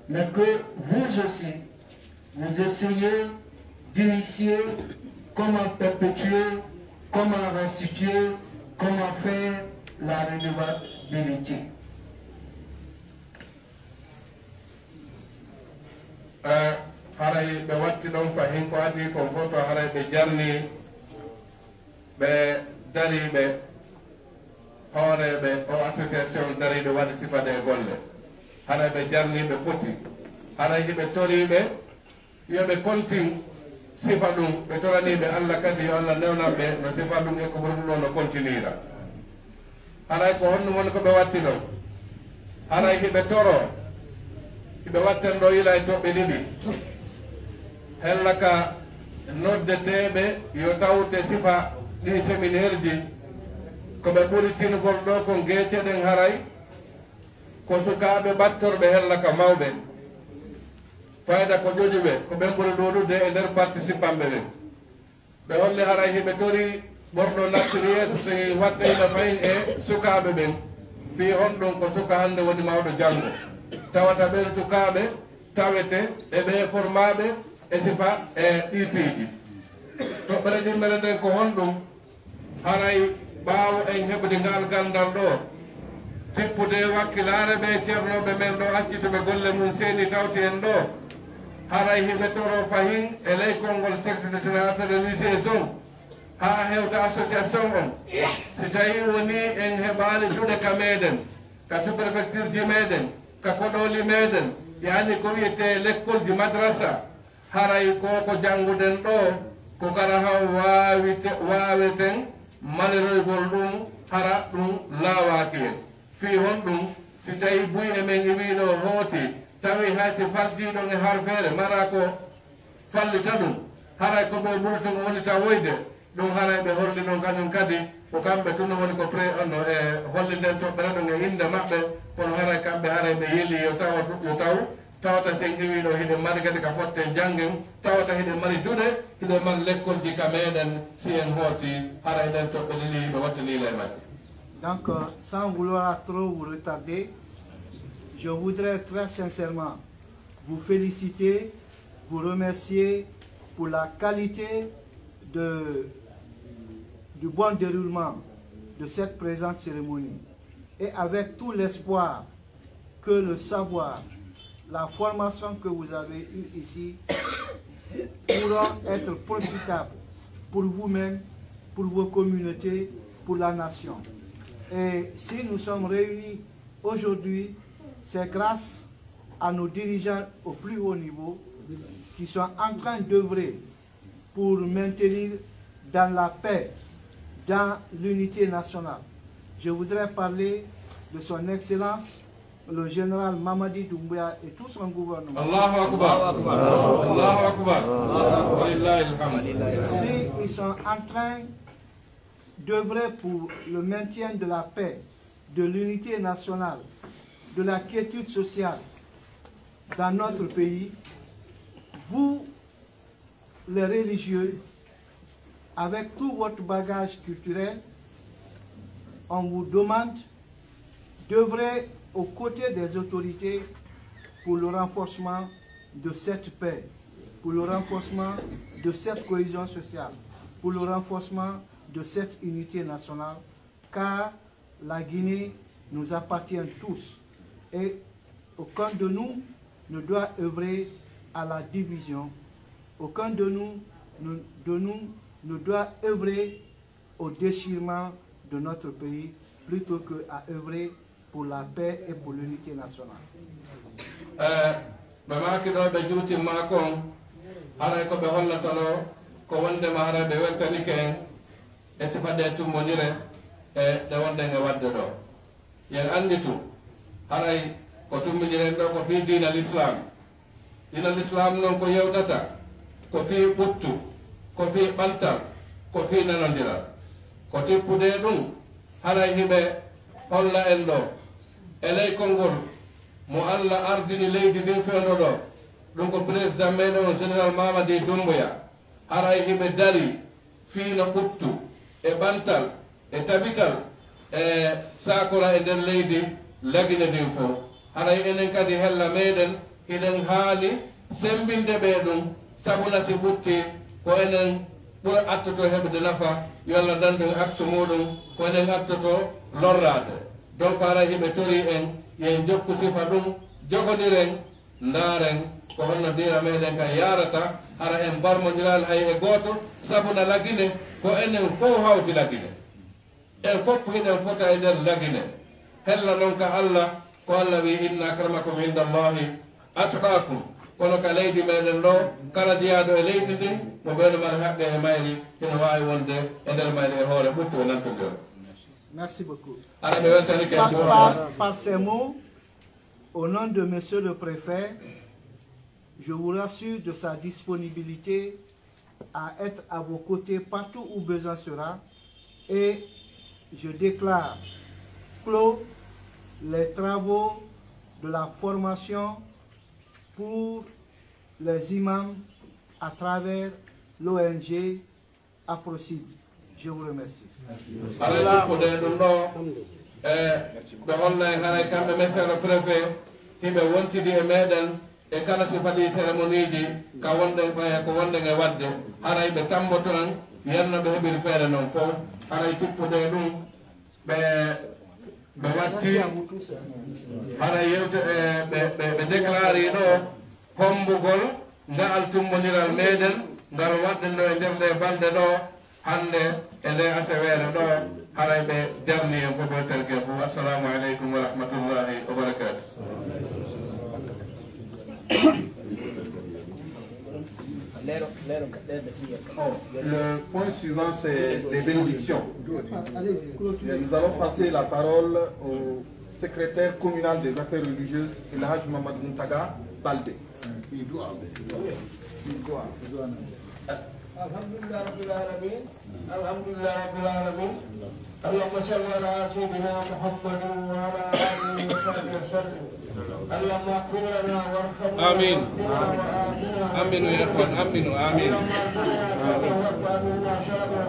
mais que vous aussi, vous essayez d'initier comment perpétuer, comment restituer, comment faire la redevabilité. Eh, haray ɓe watti ɗon fahin ko adii kon fof to haray ɓe jarni ɓe dariiɓe hooreeɓe o association dariiɓe waɗi sifa ɗee golle. Haray ɓe jarni ɓe foti. Haray hiɓe toriiɓe yo ɓe kontin sifa ɗum, ɓe toraniiɓe Alla kadi yo Alla newnan ɓe no sifa ɗum e ko ɓuri ɗum ɗoo no kontinira. Haray ko honɗum woni ko ɓe watti ɗon? Haray hiɓe toroo, hiɓe watten ɗoo yila e toɓɓe ɗiɗi. Hella ka noddeteeɓe yo tawte sifa ɗii séminaire ji, ko ɓe ɓuri tinugol ɗoo kon geece ɗen haray ko sukaaɓe ɓattorɓe hella ka mawɓe. Fayda ko ƴoƴuɓe, ko ɓen ɓuri ɗuuɗude e nder participantɓe ɓen. Ɓe holli haray hiɓe torii ɓorɗo nattiri yeeso so wattayno fayin e sukaaɓe ɓen. Fii honɗum? Ko suka hannde woni mawɗo janngo. Tawata ɓen sukaaɓe tawete e ɓee formaaɓe e sifa e ɗii piiji. Toɓɓere ɗimmere nden ko honɗum? Haray ɓaawo en heɓude ngal ganndal ɗoo, tippude e wakkilaare ɓee ceernooɓe men ɗoo accituɓe golle mum seeni tawti en ɗoo, haray hiɓe toroo fahin e ley konngol secrétaire général affaires religieuses on haa hewta association on. Si tawii wonii en heɓaali duɗe ka meeɗen, ka sous-préfecture ji meeɗen, ka koɗooli meeɗen, yaani ko wi'etee lekkolji madrasa, haray ko ko jannguɗen ɗoo ko kara han waawite waaweten maliroygol ɗum, hara ɗum laawaaki en. Fii honɗum? Si tawii buy e men iwii ɗoo hooti, tawi hay si faljiiɗon e harfeere maraa ko fallita ɗum, haray ko ɓe ɓuri tun woni tawoyde. Ɗum haray ɓe holli ɗum kañum kadi ko kamɓe tun woni ko pre no e hollinden toɓɓere ɗum e innde maɓɓe. Kono haray kamɓe haray ɓe yeli yo tawa yo taw tawata si en iwii ɗoo hiɗen mari kadi ka fotten janngen, tawata hiɗen mari duɗe, hiɗen mari lekkolji ka meeɗen. Si en hooti haray ɗen toɓɓe ɗiɗi hiɓe wattaniila e majje. Donc, sans vouloir trop vous retarder, je voudrais très sincèrement vous féliciter, vous remercier pour la qualité de, du bon déroulement de cette présente cérémonie et avec tout l'espoir que le savoir, la formation que vous avez eue ici pourront être profitables pour vous-même, pour vos communautés, pour la nation. Et si nous sommes réunis aujourd'hui, c'est grâce à nos dirigeants au plus haut niveau qui sont en train d'œuvrer pour maintenir dans la paix, dans l'unité nationale. Je voudrais parler de son Excellence, le général Mamadi Doumbouya et tout son gouvernement. Allahu Akbar. Allahu Akbar. Allahu Akbar. Walillahi alhamd. Si ils sont en train d'œuvrer pour le maintien de la paix, de l'unité nationale, de la quiétude sociale dans notre pays, vous, les religieux, avec tout votre bagage culturel, on vous demande d'œuvrer aux côtés des autorités pour le renforcement de cette paix, pour le renforcement de cette cohésion sociale, pour le renforcement de cette unité nationale, car la Guinée nous appartient tous et aucun de nous ne doit œuvrer à la division, aucun de nous, ne- de nous ne doit œuvrer au déchirement de notre pays plutôt que à œuvrer pour la paix et pour l'unité nationale. Eh, ɓe maaki ɗo ɓe juutin maako on, haray ko ɓe hollata ɗo ko wondema haray ɓe weltanike en e sifa ɗe tummbondire e ɗe wonɗen e waɗde ɗo. Yen annditu, haray ko tummbindiren ɗo ko fii diina Lislaam. Diina Lislaam non ko yewtata ko fii ɓuttu, ko fii ɓantal, ko fii nanondiral. Ko tippude e ɗum, haray hiɓe holla en ɗo e ley konngol mo Alla ardini leydi ndin fewndo ɗo, ɗum ko président meɗen on Général Mamadi Doumbouya. Haray hiɓe darii fii no ɓuttu e ɓantal e tabital e saakora e nder leydi Lagine ndin fow. Haray enen kadi hella meɗen hiɗen haani semmbinde ɓe ɗum, sabuna si ɓuttii ko enen ɓura attoto heɓde nafa, yo Alla dandu en aksu muuɗum, ko enen attoto lorraade. Donc haray hiɓe torii en yo en jokku sifa ɗum, jogoniren, ndaaren ko honno diina meɗen kan yaarata, hara en mbarmondiraali hay e gooto, sabuna Lagine ko enen fow hawti Lagine. En fow hiɗen fota e nder Lagine. Hella non ka Alla, ko Alla wi'i, inna akramakum inda Allahi atqakum. Kono ka leydi meɗen ɗo, kala jeyaaɗo e leydi ndin, mo ɓeyno mari haqqe e mayri, hino waawi wonde e nder mayri e hoore ɓuttu e nantondira. Merci beaucoup. Hara ɓe weltanike en Par, fow. par- par ces mots, au nom de Monsieur le Préfet, je vous rassure de sa disponibilité à être à vos côtés partout où besoin sera et je déclare clos les travaux de la formation pour les imams à travers l'O N G Aprocide. Je vous remercie. Haray tippude e ɗum ɗo, e ɓe holla en haray kamɓe monsieur le préfet hiɓe wontidi e meɗen e kala si fadii cérémonieji ka wonɗen ɓaya ko wonɗen e waɗde, haray ɓe tammboto en yenno ɓe heɓiri feere non fow. Haray tippude e ɗum ɓe ɓe watti haray yewte e ɓe ɓe ɓe déclari ɗo hommbugol ngaal tummbondiral meɗen ngal waɗɗen ɗo e nder nde balɗe ɗo hannde e nde aseweere ɗo. Haray ɓe jarni en fof ɓe terke fof. Assalamu aleykum wa rahmatullahi wa barakatuh. Le point suivant, c'est les bénédictions. Nous allons passer la parole au secrétaire communal des affaires religieuses, El Hadj Mamadou Mountaga Baldé. الحمد لله رب العالمين. الحمد لله رب العالمين. اللهم صل على سيدنا محمد وعلى آله وصحبه وسلم. اللهم اغفر لنا وارحمنا آمين. وعافنا وعافنا. آمين يا إخوان، آمين، آمين. اللهم اجعلنا خيرا وارحمنا شرا.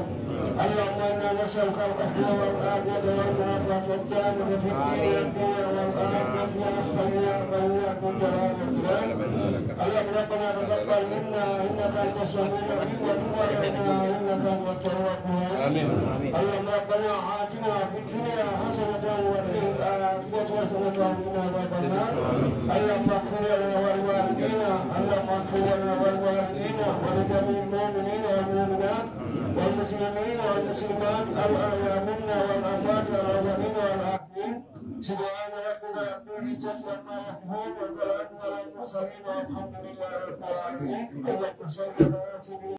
اللهم إنا نسألك العفو والعافية والمعافاة الدائمة في الدين والدنيا والآخرة يا حي يا قيوم يا ذا الجلال والإكرام. اللهم ربنا تقبل منا إنك أنت السميع العليم وتب علينا إنك أنت التواب الرحيم. آمين. اللهم ربنا آتنا في الدنيا حسنة وفي الآخرة حسنة وقنا عذاب النار. اللهم اغفر لنا ولوالدينا، اللهم اغفر لنا ولوالدينا ولجميع المؤمنين والمؤمنات والمسلمين والمسلمات الأحياء منا والأموات الأولين والآخرين. سبحان ربك رب العزة عما يصفون وسلام على المرسلين والحمد لله رب العالمين. اللهم صل على سيدنا